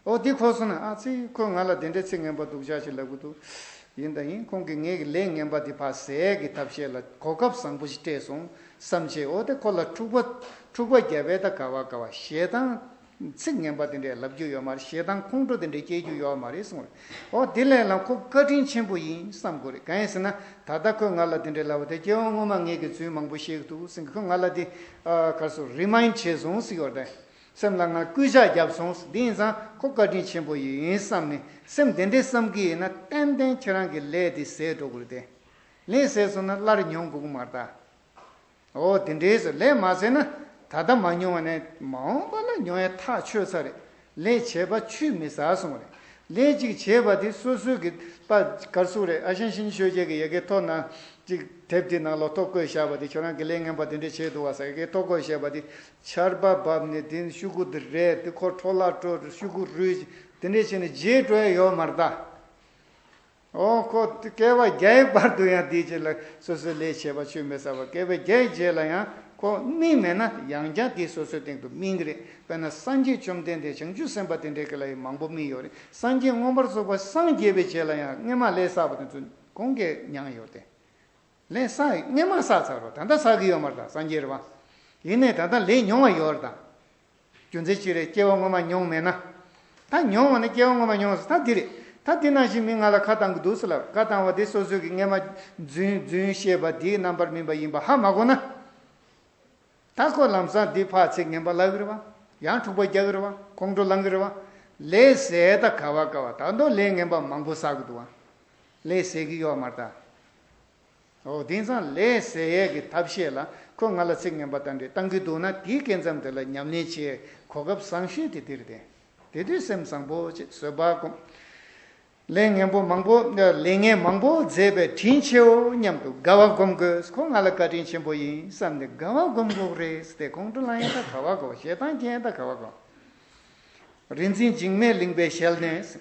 འོ་དེ་གོ་སོང་ན། ཨ་ཙི། ཁོས་ང་ལ་དེ་འདྲའི་ཚིག་ངན་པ་སྡུག་ཅག་ཅིག་ལབ་གི་འདུག་ཡིན་ད་ཡིན། ཁོང་གིས་ངའི་གི་ལས་ངན་པ་དེ་ཕར་ཟད་ཀྱི་ཐབས་ཤེས་ལ་གོ་སྐབས་བཟང་པོ་ཞིག་སྤྲད་སོང་བསམ་བྱས། འོ་དེ་ཁོ་ལ་འཁྲུག་པ་འཁྲུག་པ་རྒྱབ་པས་ད་ག་བ་ག་བ། ཞེ་སྡང་ཚིག་ངན་པ་དེ་འདྲས་ལབ་རྒྱུ་ཡོད་མ་རེད། ཞེ་སྡང་ཁོང་ཁྲོ་དེ་འདྲས་སྐྱེ་རྒྱུ་ཡོད་མ་རེད་གསུངས་རེད། འོ་དེ་ལས་ལ་ཁོ་བཀའ་དྲིན་ཆེན་པོ་ཡིན་བསམ་དགོས་རེད། གང་ཡིན་ཟེར་ན། ད་ལྟ་ཁོས་ང་ལ་དེ་འདྲས་ལབ་པ་དེ། སྐྱེ་བ་སྔོན་མ་ངས་གི་རྫུན་མང་པོ་བཤད་གི་འདུག་ཟེར་གི། ཁོས་ང་ལ་དེ་ཨ་ག་རེ་ཟེར། རི་མའིན་ཌི་བྱས་སོང་ཟེར་གི་ཡོད་རེད། སེམས་ལ་ང་སྐུལ་ལྕག་བརྒྱབ་སོང་། དེ་ཡིན་ཙང་ཁོ་བཀའ་དྲིན་ཆེན་པོ་ཡིན་བསམ་ནས། སེམས་དེ་འདྲས་བསམ་གི་ཡིན་ན། ཏན་ཏན་ཁྱེད་རང་གི་ལས་དེ་ཟད་འགྲོ་གི་རེད་དེ། ལས་ཟད་སོང་ན་སླར་མྱོང་དགོས་ཀྱི་མ་རེད་ད། འོ་དེ་འདྲས་ཟེར། ལས་མ་ཟད་ན་ད་ལྟ་མ་མྱོང་བ་ནས་མ་འོངས་པ་ལ་མྱོང་ཡ་ཐག་ཆོད་ས་རེད། ལས་བྱས་པ་ཆུད་མི་ཟ་གསུངས་རེད། ལས་ཅིག་བྱས་པ་དེ་སོ་སོའི་གི་པ་གར་སུ་རེད། ཨ་ཞང་ཤིན་ཆོས་རྒྱལ་གྱི་ཡ་གའི་ཐོག་ན་ཅིག་དེབ་དེ་ནང་ལོགས་ཐོ་བཀོད་བཞག་པ་དེ། ཁྱོད་རང་གི་ལས་ངན་པ་དེ་འདྲས་བྱས་འདུག་བ་ཟེར། ཡ་གའི་ཐོ་བཀོད་བཞག་པ་དེ། ཆར་པ་བབས་ནས་དེ་ཤུ་གུ་དེ་རལ་ཏེ། ཁོ་འཕྲོ་བརླག་འགྲོ། ཤུ་གུ་རུལ། དེ་འདྲས་བྱས་ནས་བརྗེད་འགྲོ་ཡ་ཡོད་མ་རེད་ད། འོ་ཁོ་སྐྱེ་བ་བརྒྱའི་བར་དུ་ཡང་དེའི་རྗེས་ལ་སོ་སོའི་ལས་བྱས་པ་ཆུད་མི་ཟ་བར། སྐྱེ་བ་བརྒྱའི་རྗེས་ལ་ཡང་ཁོ་སྨིན་མེད་ན་ཡང་བསྐྱར་དེ་སོ་སོའི་སྟེང་དུ་སྨིན་གི་རེད། དཔེར་ན་སངས་རྒྱས་བཅོམ་ལྡན་འདས་བྱང་ཆུབ་སེམས་དཔའ་དེ་འདྲའི་གི་ལ་ཡང་མང་པོ་སྨིན་ཡོད་རེད། སངས་རྒྱས་མངོན་པར་རྫོགས་པ་སངས་རྒྱས་པའི་རྗེས་ལ་ཡང་སྔོན་མ་ལས་བསགས་པ་དེ་ཚོ་གོང་གི་མྱངས་ཡོད་དེ། ལས་བསགས། སྔོན་མ་བསགས་ཚར་བ། ད་ལྟ་བསགས་གི་ཡོད་མ་རེད་ད། སངས་རྒྱས་རེད་བ། ཡིན་ནའི་ད་ལྟ་ལས་མྱོང་བ་ཡོད་རེད་ད། རྒྱུ་མཚན་ཅི་རེད། སྐྱེ་བ་སྔོན་མ་མྱོང་མེད་ན། ད་མྱོང་བ་ནི་སྐྱེ་བ་སྔོན་མ་མྱོང་སོང་། ད་འདི་རེད། ད་འདི་ནང་བཞིན་མི་ང་ལ་ཁ་བཏང་གི་འདུག་ཟེར་ལབ། ཁ་བཏང་བ་དེ་སོ་སོ་གི་སྔོན་མ་རྫུན་རྫུན་བཤད་པ་དེའི་རྣམ་པར་སྨིན་པ་ཡིན་པ་ཧ་མ་གོ་ན། ད་ཁོ་ལམ་སང་འདི་ཕར་ཚིག་ངན་པ་ལབ་གི་རེད་བ། ཡང་འཁྲུག་པ་རྒྱག་གི་རེད་བ། ཁོང་ཁྲོ་ལངས་གི་རེད་བ། ལས་ཟད་ད་ག་བ་ག་བ། ད་དུང་ལས་ངན་པ་མང་པོ་བསགས་གི་འདུག་བ། ལས་ཟད་གི་ཡོད་མ་རེད་ད། འོ་དེང་སང་ལས་ཟད་ཡས་ཀྱི་ཐབས་ཤེས་ལ་ཁོས་ང་ལ་ཚིག་ངན་པ་དེ་འདྲས་བཏང་གི་འདུག་ན། དེའི་སྐབས་མཚམས་དེ་ལ་ཉམས་ལེན་བྱེད་གོ་སྐབས་བཟང་ཤོས་དེ་འདིར་ཏེ། དེ་དུས་སེམས་བཟང་པོ་བྱེད། བཟོད་པ་སྒོམ། ལས་ངན་པོ་མང་པོ། ལས་ངན་མང་པོ་མཛད་པའི་དྲིན་ཆེའོ་སྙམ་དུ་དགའ་བ་སྒོམ་དགོས། ཁོ་ང་ལ་བཀའ་དྲིན་ཆེན་པོ་ཡིན་བསམ་ནས་དགའ་བ་སྒོམ་དགོས་རེད་ཟེར་ཏེ། ཁོང་ཁྲོ་ལངས་ཡས་ད་ག་བ་གོ། ཞེ་སྡང་སྐྱེ་ཡས་ད་ག་བ་གོ། རིག་འཛིན་འཇིགས་མེད་གླིང་པའི་ཞལ་ནས།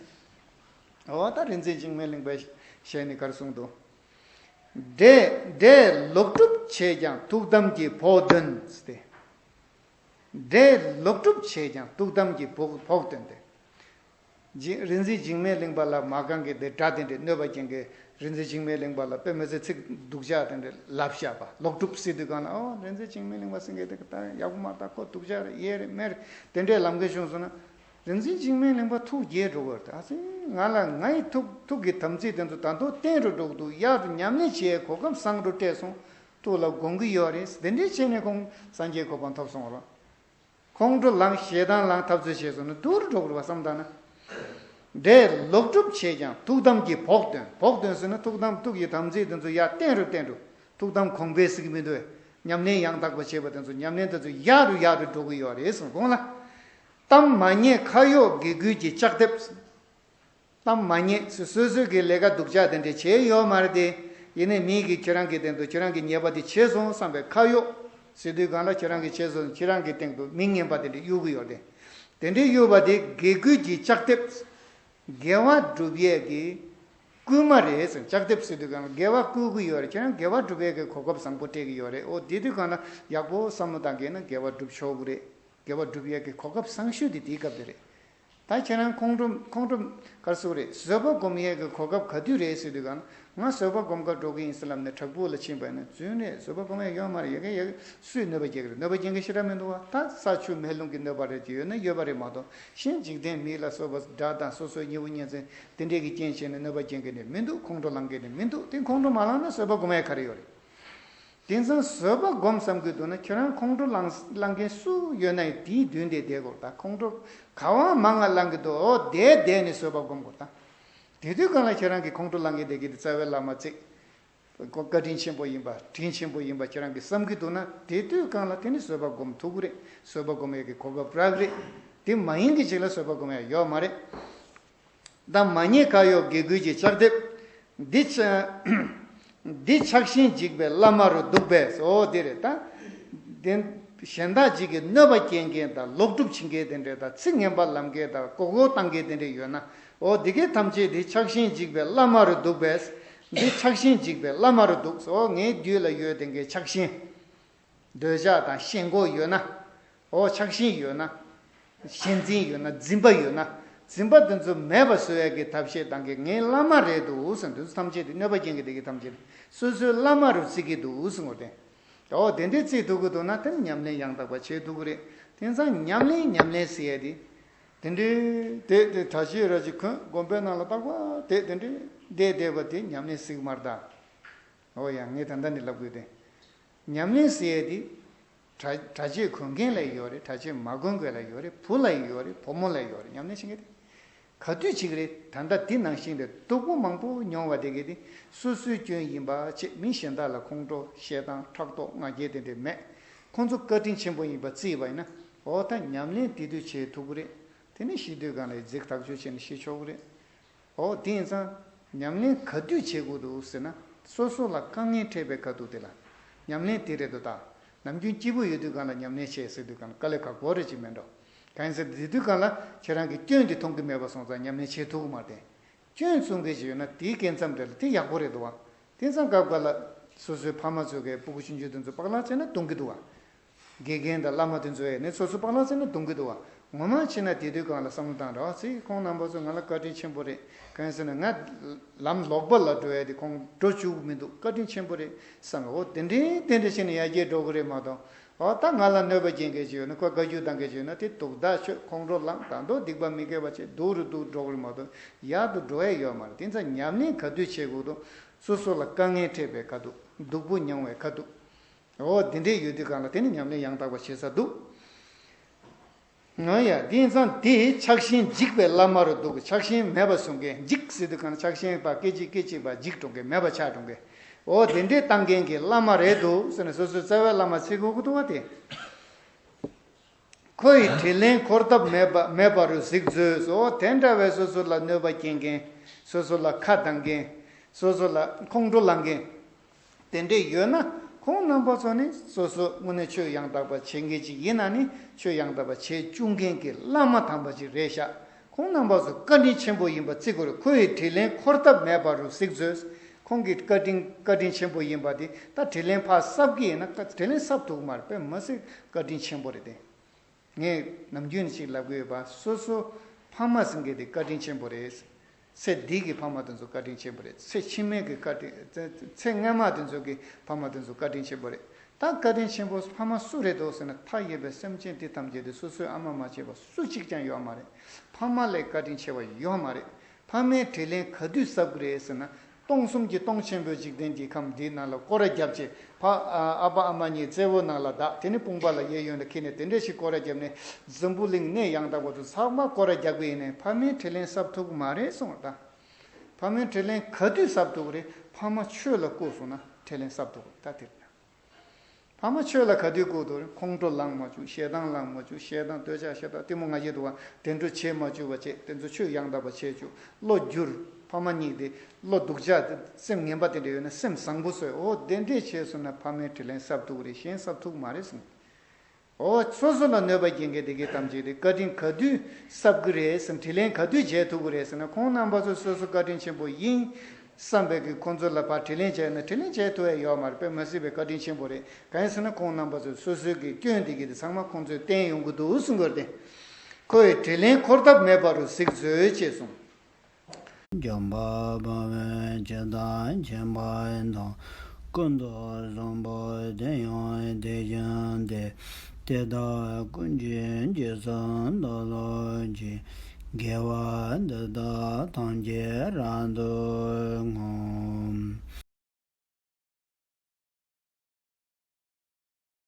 འོ་ད་རིག་འཛིན་འཇིགས་མེད་གླིང་པའི་ཞལ་ནས་ག་རེ་གསུངས་འདུག་འདྲེ་འདྲེ་ལོག་སྒྲུབ་བྱས་ཀྱང་ཐུགས་དམ་གྱི་བོགས་འདོན་ཟེར་ཏེ། འདྲེ་ལོག་སྒྲུབ་བྱས་ཀྱང་ཐུགས་དམ་གྱི་བོགས་བོགས་འདོན་ཏེ། འཇིག་རིག་འཛིན་འཇིགས་མེད་གླིང་པ་ལ་མ་རྐང་གི་དེ་དགྲ་དེ་འདྲས། གནོད་པ་ཅན་གྱི་རིག་འཛིན་འཇིགས་མེད་གླིང་པ་ལ་དཔེ་མི་སྲིད་ཚིག་སྡུག་ཅག་དེ་འདྲས་ལབ་བཞག་པ། ལོག་སྒྲུབ་ཟེར་དུས་སྒང་ལ། ཨོ་རིག་འཛིན་འཇིགས་མེད་གླིང་པ་ཟེར་མཁན་དེ་ད་ཡག་པོ་མ་རེད། ད་ཁོ་སྡུག་ཅག་རེད། ཡས་རེད། མེད་རེད། དེ་འདྲས་ལབ་མཁན་བྱུང་སོང་ན། རིག་འཛིན་འཇིགས་མེད་གླིང་པ་ཐུགས་དགྱེས་འགྲོ་གི་རེད། ཨ་ཙི། ང་ལ་ང་ཡི་ཐུགས་ཐུགས་ཀྱི་དམ་ཚིག་དེ་ཚོ་ད་དུང་བརྟན་རུ་འགྲོ་གི་འདུག་ཡག་ཏུ་ཉམས་ལེན་བྱེད་གོ་སྐབས་བཟང་རུ་སྤྲད་སོང་། ཐུགས་ལ་དགོངས་ཀྱི་ཡོད་རེད། དེ་འདྲས་བྱས་ནས་ཁོང་སངས་རྒྱས་གོ་འཕང་ཐོབ་སོང་བ་རེད། ཁོང་ཁྲོ་ལངས། ཞེ་སྡང་ལངས། འཐབ་རྩོད་བྱས་སོང་ན་སྡུག་རུ་འགྲོ་གི་རེད་བ། བསམ་བཏང་ན། འདྲེ་ལོག་སྒྲུབ་བྱས་ཀྱང་ཐུགས་དམ་གྱི་བོགས་འདོན། བོགས་འདོན་ཟེར་ན་ཐུགས་དམ། ཐུགས་ཀྱི་དམ་ཚིག་དེ་ཚོ་ཡར་བརྟན་རུ་བརྟན་རུ། ཐུགས་དམ་གོང་འཕེལ་ཟེར་གྱི་མི་འདུག་ཉམས་ལེན་ཡང་དག་པ་བྱེད་པ་དེ་ཚོ་ཉམས་ལེན་དེ་ཚོ་ཡག་རུ་ཡག་རུ་འགྲོ་གི་ཡོད་རེད་གསུངས། གོང་ལ། གཏམ་མ་ཉེས་ཁ་གཡོགས་དགེ་བསྐུལ་གྱི་ལྕགས་ཐེབས། ཨ་མ་ཉེས་སོ་སོ་སོའི་གི་ལས་ཀ་སྡུག་ཅག་དེ་འདྲས་བྱས་ཡོད་མ་རེད་དེ། ཡིན་ནའི་མིའི་གི་ཁྱེད་རང་གི་སྟེང་དུ་ཁྱེད་རང་གི་ཉེས་པ་དེ་བྱས་སོང་བསམ་པའི་ཁ་གཡོག་ཟེར་དུས་སྒང་ལ་ཁྱེད་རང་གི་བྱས་སོང་ཁྱེད་རང་གི་སྟེང་དུ་མི་ངན་པ་དེ་འདྲས་གཡུག་གི་ཡོད་རེད། དེ་འདྲས་གཡུག་པ་དེ་དགེ་བསྐུལ་གྱི་ལྕག་དེབ། དགེ་བ་སྒྲུབ་ཡས་ཀྱི་བསྐུལ་མ་རེད་ཟེར། ལྕག་དེབ་ཟེར་དུས་སྒང་ལ་དགེ་བ་བསྐུལ་གྱི་ཡོད་རེད། ཁྱེད་རང་དགེ་བ་སྒྲུབ་ཡས་ཀྱི་གོ་སྐབས་བཟང་པོ་སྤྲད་ཀྱི་ཡོད་རེད། འོ་དེ་དུས་སྒང་ལ་ཡག་པོ་བསམ་བློ་བཏང་གི་ཡིན་ན་དགེ་བ་སྒྲུབ་ཆོག་གི་རེད། དགེ་བ་སྒྲུབ་ཡས་ཀྱི་གོ་སྐབས་བཟང་ཤོས་དེ་དེའི་སྐབས་དེ་རེད། ད་ཁྱེད་རང་ཁོང་ཁྲོ་ཁོང་ཁྲོ་ག་རེ་ཟེར་དགོས་རེད། བཟོད་པ་སྒོམ་ཡས་ཀྱི་གོ་སྐབས་ག་དུས་རེད་ཟེར་དུས་སྒང་ལ། ང་བཟོད་པ་སྒོམ་ག་འགྲོ་གི་ཡིན་ཟེར་ལབ་ནས་བྲག་ཕུག་ལ་ཕྱིན་པ་ཡིན་ན་རྫུན་རེད། བཟོད་པ་སྒོམ་ཡས་ཡོད་མ་རེད། ཡ་གི་ཡ་གི་སུས་གནོད་པ་སྐྱེལ་གི་རེད། གནོད་པ་སྐྱེལ་མཁན་ཞེ་དྲག་མི་འདུག་བ། ད་ས་ཆུ་མེ་རླུང་གི་གནོད་པ་རེད་ཀྱི་ཡོད་ན་ཡོད་པ་རེད་མ་གཏོགས། གཞན་འཇིག་རྟེན་མི་ལ་སོགས་པ་དགྲ་དང་སོ་སོའི་ཉེ་བོ་གཉེན་ཚན་དེ་འདྲས་ཀྱི་རྐྱེན་བྱས་ནས་གནོད་པ་སྐྱེལ་མཁན་ནི་མི་འདུག་ཁོང་ཁྲོ་ལངས་མཁན་ནི་མི་འདུག་དེ་ཁོང་ཁྲོ་མ་ལངས་ན་བཟོད་པ་སྒོམ་ཡས་ག་རེ་ཡོད་རེད། དེང་སང་བཟོད་པ་སྒོམ་བསམ་གྱི་འདུག་ན་ཁྱོད་རང་ཁོང་ཁྲོ་ལངས་ལངས་མཁན་སུ་ཡོད་ན་ཡང་དེའི་མདུན་དེ་བསྡད་དགོས། ད་ཁོང་ཁྲོ་ག་བ་མང་ང་ལངས་ཀྱི་འདུག་འོ་དེ་བསྡད་ནས་བཟོད་པ་སྒོམ་དགོས། ད་དེ་དུས་སྒང་ལ་ཁྱེད་རང་གིས་ཁོང་ཁྲོ་ལངས་མཁན་དེ་གི་དེ་རྩ་བའི་བླ་མ་བརྩིས། ཁོ་བཀའ་དྲིན་ཆེན་པོ་ཡིན་པ་དྲིན་ཆེན་པོ་ཡིན་པ་ཁྱེད་རང་གིས་བསམ་གྱི་འདུག་ན་དེ་དུས་སྒང་ལ་དེ་ནི་བཟོད་པ་སྒོམ་ཐུབ་ཀྱི་རེད། བཟོད་པ་སྒོམ་ཡས་ཀྱི་གོ་སྐབས་རག་གི་རེད། དེ་མ་ཡིན་གྱི་ཅིག་ལ་བཟོད་པ་སྒོམ་ཡས་ཡོད་མ་རེད། ད་མ་ཉེས་ཁ་གཡོག་དགེ་བསྐུལ་གྱི་ལྕག་དེབ། འདི་ཆ་འདི་ཆགས་ཤིང་འཇིགས་པའི་བླ་མ་རུ་འདུག་པས། འོ་དེ་རེད་ད། དེ་གཞན་དག་ཅིག་གིས་གནོད་པ་སྐྱེལ་མཁན་དང་ལོག་སྒྲུབ་བྱེད་མཁན་དེ་འདྲས་དང་ཚིག་ངན་པ་ལབ་མཁན་དང་མགོ་སྐོར་བཏང་མཁན་དེ་འདྲས་ཡོད་ན། འོ་འདི་སྐད་ཐམས་ཅད་འདི་ཆགས་ཤིང་འཇིགས་པའི་བླ་མ་རུ་འདུག་པས། འདི་ཆགས་ཤིང་འཇིགས་པའི་བླ་མ་རུ་འདུག་འོ་ངའི་རྒྱུད་ལ་ཡོད་དེ་འགའི་ཆགས་ཤིང་། འདོད་ཆགས་དང་ཞེན་ཁོག་ཡོད་ན། འོ་ཆགས་ཞེན་ཡོད་ན། ཞེན་འཛིན་ཡོད་ན་འཛིན་པ་ཡོད་ན། འཛིན་པ་དེ་ཚོ་མེད་པ་བཟོ་ཡས་ཀྱི་ཐབས་ཤེས་བཏང་གི་ངའི་བླ་མ་རེད་འདུག་ཟེར། དེ་ཚོ་ཐམས་ཅད་དེ་གནོད་པ་སྐྱེལ་མཁན་དེ་གི་ཐམས་ཅད་དེ་སོ་སོའི་བླ་མ་རུ་བརྩི་གི་འདུག་ཟེར་ངོ་དེ། འོ་དེ་འདྲས་བརྩི་ཐུབ་ཀྱི་འདུག་ན་དེ་ནི་ཉམས་ལེན་ཡང་དག་པ་བྱེད་ཐུབ་ཀྱི་རེད། དེང་སང་ཉམས་ལེན་ཉམས་ལེན་ཟེར་ཡས་དེ། དེ་འདྲས་དེ་དེ་གྲྭ་ཆས་ར་ཅིག་གོན་དགོན་པའི་ནང་ལ་རྟག་པར་དེ་དེ་འདྲས་བསྡད་བསྡད་པ་དེ་ཉམས་ལེན་ཟེར་གི་མ་རེད་ད། འོ་ཡ་ངས་ད་ལྟ་ནས་ལབ་དགོས་ཏེ། ཉམས་ལེན་ཟེར་ཡས་དེ། གྲྭ་གྲྭ་ཆས་གོན་མཁན་ལ་ཡོད་རེད། གྲྭ་ཆས་མ་གོན་མཁན་ལ་ཡོད་རེད། བུ་ལ་ཡོད་རེད། བུ་མོ་ལ་ཡོད་རེད། ཉམས་ལེན་བྱེད་མཁན་དེ། ག་དུས་བྱེད་ཀྱི་རེད། ད་ལྟ་འདི་ནང་བཞིན་དེ་སྡུག་པོ་མང་པོ་མྱོང་བ་དེ་གས་དེ་སོ་སོའི་སྐྱོན་ཡིན་པ་བྱས་མི་གཞན་དག་ལ་ཁོང་ཁྲོ་ཞེ་སྡང་ཕྲག་དོག་ང་རྒྱལ་དེ་འདྲས་མེད། ཁོང་ཚོ་བཀའ་དྲིན་ཆེན་པོ་ཡིན་པ་བརྩིས་པ་ཡིན་ན། འོ་ད་ཉམས་ལེན་དེ་དུས་བྱེད་ཐུབ་ཀྱི་རེད། དེ་ནས་ཤི་དུས་སྒང་ལ་གཟིགས་ཐག་གཅོད་བྱས་ནས་ཤི་ཆོག་གི་རེད། འོ་དེ་ཡིན་ཙང་ཉམས་ལེན་ག་དུས་བྱེད་དགོས་འདུག་ཟེར་ན། སོ་སོ་ལ་དཀའ་ངལ་འཕྲད་པའི་ཁ་ཐུག་དེ་ལ་ཉམས་ལེན་དེ་རེད་འདུག་ད་ནམ་རྒྱུན་སྐྱིད་པོ་ཡོད་དུས་སྒང་ལ་ཉམས་ལེན་བྱེད་ཟེར་དུས་སྒང་ལ་དཀའ་ལས་ཁག་པོ་རེད་ཅིག་མེད་འགྲོ། གང་ཡིན་ཟེར་ན་དེ་དུས་སྒང་ལ་ཁྱེད་རང་གིས་སྐྱོན་དེ་མཐོང་གི་མེད་པ་སོང་ཙང་ཉམས་ལེན་བྱེད་ཐུབ་ཀྱི་མ་རེད། སྐྱོན་མཐོང་མཁན་ཅིག་ཡོད་ན་དེའི་སྐབས་མཚམས་དེ་ལ་དེ་ཡག་པོ་རེད་འདུག་བ། དེང་སང་སྐབས་འགའ་ལ་སོ་སོའི་ཕ་མ་ཚོ་གིས་སྤུ་གུ་ཆུང་ཆུང་དེ་ཚོ་པགས་ལག་བྱས་ན་རྡུང་གི་འདུག་བ། དགེ་རྒན་དང་བླ་མ་དེ་ཚོ་ཡིན་ནའི་སོ་སོ་པགས་ལག་བྱས་ན་རྡུང་གི་འདུག་བ། ངོ་མ་བྱས་ན་དེ་དུས་སྒང་ལ་བསམ་བློ་བཏང་རོགས། ཚེ་ཁོང་རྣམ་པ་ཚོ་ང་ལ་བཀའ་དྲིན་ཆེན་པོ་རེད། གང་ཡིན་ཟེར་ན་ང་ལམ་ལོག་པ་ལ་འགྲོ་ཡ་དེ་ཁོང་འགྲོ་བཅུག་གི་མི་འདུག་བཀའ་དྲིན་ཆེན་པོ་རེད་བསམ། འོ་དེ་འདྲའི་དེ་འདྲ་བྱས་ནས་ཡར་རྒྱས་འགྲོ་གི་རེད་མ་གཏོགས། འོ་ད་ང་ལ་གནོད་པ་སྐྱེལ་མཁན་ཅིག་ཡོད་ན་ཁོས་བཀའ་བཀྱོན་བཏང་མཁན་ཅིག་ཡོད་ན་དེ་སྡུག་དག་ཆོད་ཁོང་ཁྲོ་ལངས་ད་དུང་སྡིག་པ་མི་དགེ་བ་བྱས་སྡུག་རུ་སྡུག་འགྲོ་གི་རེད་མ་གཏོགས་ཡག་ཏུ་འགྲོ་ཡ་ཡོད་མ་རེད། དེ་ཚོ་ཉམས་ལེན་ག་དུས་བྱེད་དགོས་འདུག་སོ་སོ་ལ་དཀའ་ངལ་འཕྲད་པའི་ཁ་ཐུག་སྡུག་པོ་མྱོང་བའི་ཁ་ཐུག་འོ་དེ་འདྲས་ཡོད་དུས་སྒང་ལ་དེ་ནི་ཉམས་ལེན་ཡང་དག་པ་བྱེད་ས་འདུག་ང་ཡ་དེ་ཡིན་ཙང་དེ་ཆགས་ཞེན་འཇིགས་པའི་བླ་མ་རུ་འདུག་ཆགས་ཞེན་མེད་པ་བཟོ་མཁན་འཇིགས་ཟེར་དུས་སྒང་ལ་ཆགས་ཞེན་པ་སྐད་ཅིག་སྐད་ཅིག་པ་འཇིགས་འགྲོ་མཁན་མེད་པ་ཆགས་འགྲོ་མཁན། འོ་དེ་འདྲས་བཏང་མཁན་གྱི་བླ་མ་རེད་འདུག་ཟེར་ནས་སོ་སོའི་རྩ་བའི་བླ་མ་བརྩི་དགོས་ཀྱི་འདུག་བ་དེ། ཁོ་ཡི་དྲིན་ལན་འཁོར་ཐབས་མེད་པ་མེད་པ་རུ་གཟིགས་མཛོད། འོ་དེ་འདྲ་བའི་སོ་སོ་ལ་གནོད་པ་སྐྱེལ་མཁན། སོ་སོ་ལ་ཁ་གདངས་མཁན། སོ་སོ་ལ་ཁོང་ཁྲོ་ལངས་མཁན། དེ་འདྲས་ཡོད་ན་ཁོང་རྣམ་པ་ཚོ་ནི་སོ་སོ་དངོས་གནས་ཆོས་ཡང་དག་པ་བྱེད་མཁན་ཅིག་ཡིན་ན་ནི་ཆོས་ཡང་དག་པ་བྱེད་བཅུག་མཁན་གྱི་བླ་མ་དམ་པ་ཅིག་རེད་ཤག་ཁོང་རྣམ་པ་ཚོ་བཀའ་དྲིན་ཆེན་པོ་ཡིན་པ་བརྩི་དགོས་རེད། ཁོ་ཡི་དྲིན་ལན་འཁོར་ཐབས་མེད་པ་རུ་གཟིགས་མཛོད། ཁོང་གི་བཀའ་དྲིན་བཀའ་དྲིན་ཆེན་པོ་ཡིན་པ་དེ་ད་དྲིན་ལན་ཕར་གསབ་ཀྱི་ཡིན་ན་དྲིན་ལན་གསབ་ཐུབ་ཀྱི་མ་རེད། དཔེ་མ་སྲིད་བཀའ་དྲིན་ཆེན་པོ་རེད་དེ། ངས་ནམ་རྒྱུན་ནས་ཅིག་ལབ་ཀྱི་ཡོད་པ། སོ་སོ་ཕ་མ་ཟེར་མཁན་དེ་བཀའ་དྲིན་ཆེན་པོ་རེད། ཚེ་འདི་གི་ཕ་མ་དེ་ཚོ་བཀའ་དྲིན་ཆེན་པོ་རེད། ཚེ་ཕྱི་མའི་གི་བཀའ་དྲིན་ཚེ་ཚེ་སྔ་མ་དེ་ཚོ་གི་ཕ་མ་དེ་ཚོ་བཀའ་དྲིན་ཆེན་པོ་རེད། ད་བཀའ་དྲིན་ཆེན་པོ་ཕ་མ་སུ་རེད་འདུག་ཟེར་ན་མཐའ་ཡས་པའི་སེམས་ཅན་འདི་ཐམས་ཅད་དེ་སོ་སོའི་ཨ་མ་མ་བྱས་པ་སུ་གཅིག་ཀྱང་ཡོད་མ་རེད། ཕ་མ་ལས་བཀའ་དྲིན་ཆེ་བ་ཡོད་མ་རེད། ཕ་མའི་དྲིན་ལན་ག་དུས་གསབ་ཀྱི་རེད་ཟེར་ན། སྟོང་གསུམ་གྱི་སྟོང་ཆེན་པོའི་འཇིག་རྟེན་གྱི་ཁམས་འདིའི་ནང་ལ་སྐོར་ར་བརྒྱབ་བྱས་ཕ་ཨ་ཨ་ཕ་ཨ་མ་གཉིས་བཙལ་བོ་ནང་ལ་བདག་དེ་ནི་དཔུང་པ་ལ་གཡས་གཡོན་ལ་འཁྱེར་ནས་དེ་འདྲས་ཞིག་སྐོར་ར་བརྒྱབ་ནས་འཛམ་བུ་གླིང་གནས་ཡང་དག་པ་ཚོ་ཚང་མ་སྐོར་ར་རྒྱག་གི་ཡིན་ནའི་ཕ་མའི་དྲིན་ལན་གསབ་ཐུབ་ཀྱི་མ་རེད་གསུངས་པ་དང་། ཕ་མའི་དྲིན་ལན་ག་དུས་གསབ་ཐུབ་ཀྱི་རེད། ཕ་མ་ཆོས་ལ་བཀུར་སོང་ན་དྲིན་ལན་གསབ་ཐུབ་ཀྱི་རེད། ད་དེ་རེད། ཕ་མ་ཆོས་ལ་ག་དུས་བཀུག་འདུག་ཁོང་ཁྲོ་ལངས་མ་བཅུག་ཞེ་སྡང་ལངས་མ་བཅུག་ཞེ་སྡང་འདོད་ཆགས་ཞེ་སྡང་གཏི་མུག་ང་རྒྱལ་དུ་བ་དེ་འདྲ་བྱེད་མ་བཅུག་པ་བྱེད། དེ་ཚོ་ཆོས་ཡང་དག་པ་བྱེད་བཅུག་བློ་བསྒྱུར། ཕ་མ་གཉིས་དེ་བློ་སྡུག་ཅག་དེ་སེམས་ངན་པ་དེ་འདྲ་ཡོད་ན་སེམས་བཟང་པོ་བཟོས། འོ་དེ་འདྲས་བྱས་སོང་ན་ཕ་མའི་དྲིན་ལན་གསབ་ཐུབ་རེད། གཞན་གསབ་ཐུབ་མ་རེད་གསུངས། འོ་སོ་སོ་ལ་གནོད་པ་སྐྱེལ་མཁན་དེ་གའི་ཐམས་ཅད་དེ་བཀའ་དྲིན་ག་དུས་གསབ་གི་རེད་ཟེར། དྲིན་ལན་ག་དུས་འཇལ་ཐུབ་གི་རེད་ཟེར་ན། ཁོང་རྣམ་པ་ཚོ་སོ་སོ་བཀའ་དྲིན་ཆེན་པོ་ཡིན་བསམ་པའི་གི་ཁོང་ཚོ་ལ་ཕར་དྲིན་ལན་འཇལ་ན་དྲིན་ལན་འཇལ་ཐུབ་ཡ་ཡོད་མ་རེད། དཔེ་མ་སྲིད་པའི་བཀའ་དྲིན་ཆེན་པོ་རེད། གང་ཡིན་ཟེར་ན་ཁོང་རྣམ་པ་ཚོས་སོ་སོའི་གི་སྐྱོན་དེ་གི་དེ་ཚང་མ་ཁོང་ཚོས་བསྟན་ཡོང་གི་འདུག་གསུང་གི་རེད་དེ། ཁོ་ཡི་དྲིན་ལན་འཁོར་ཐབས་མེད་པ་རུ་གཟིགས་མཛོད་ཅེས་གསུངས། འཇམ་དཔལ་དཔའ་བོས་ཇི་ལྟར་མཁྱེན་པ་དང་། ཀུན་ཏུ་བཟང་པོ་དེ་ཡང་དེ་བཞིན་ཏེ། དེ་དག་ཀུན་གྱི་རྗེས་སུ་བདག་སློབ་ཅིང་། དགེ་བ་འདི་དག་ཐམས་ཅད་རབ་ཏུ་བསྔོ།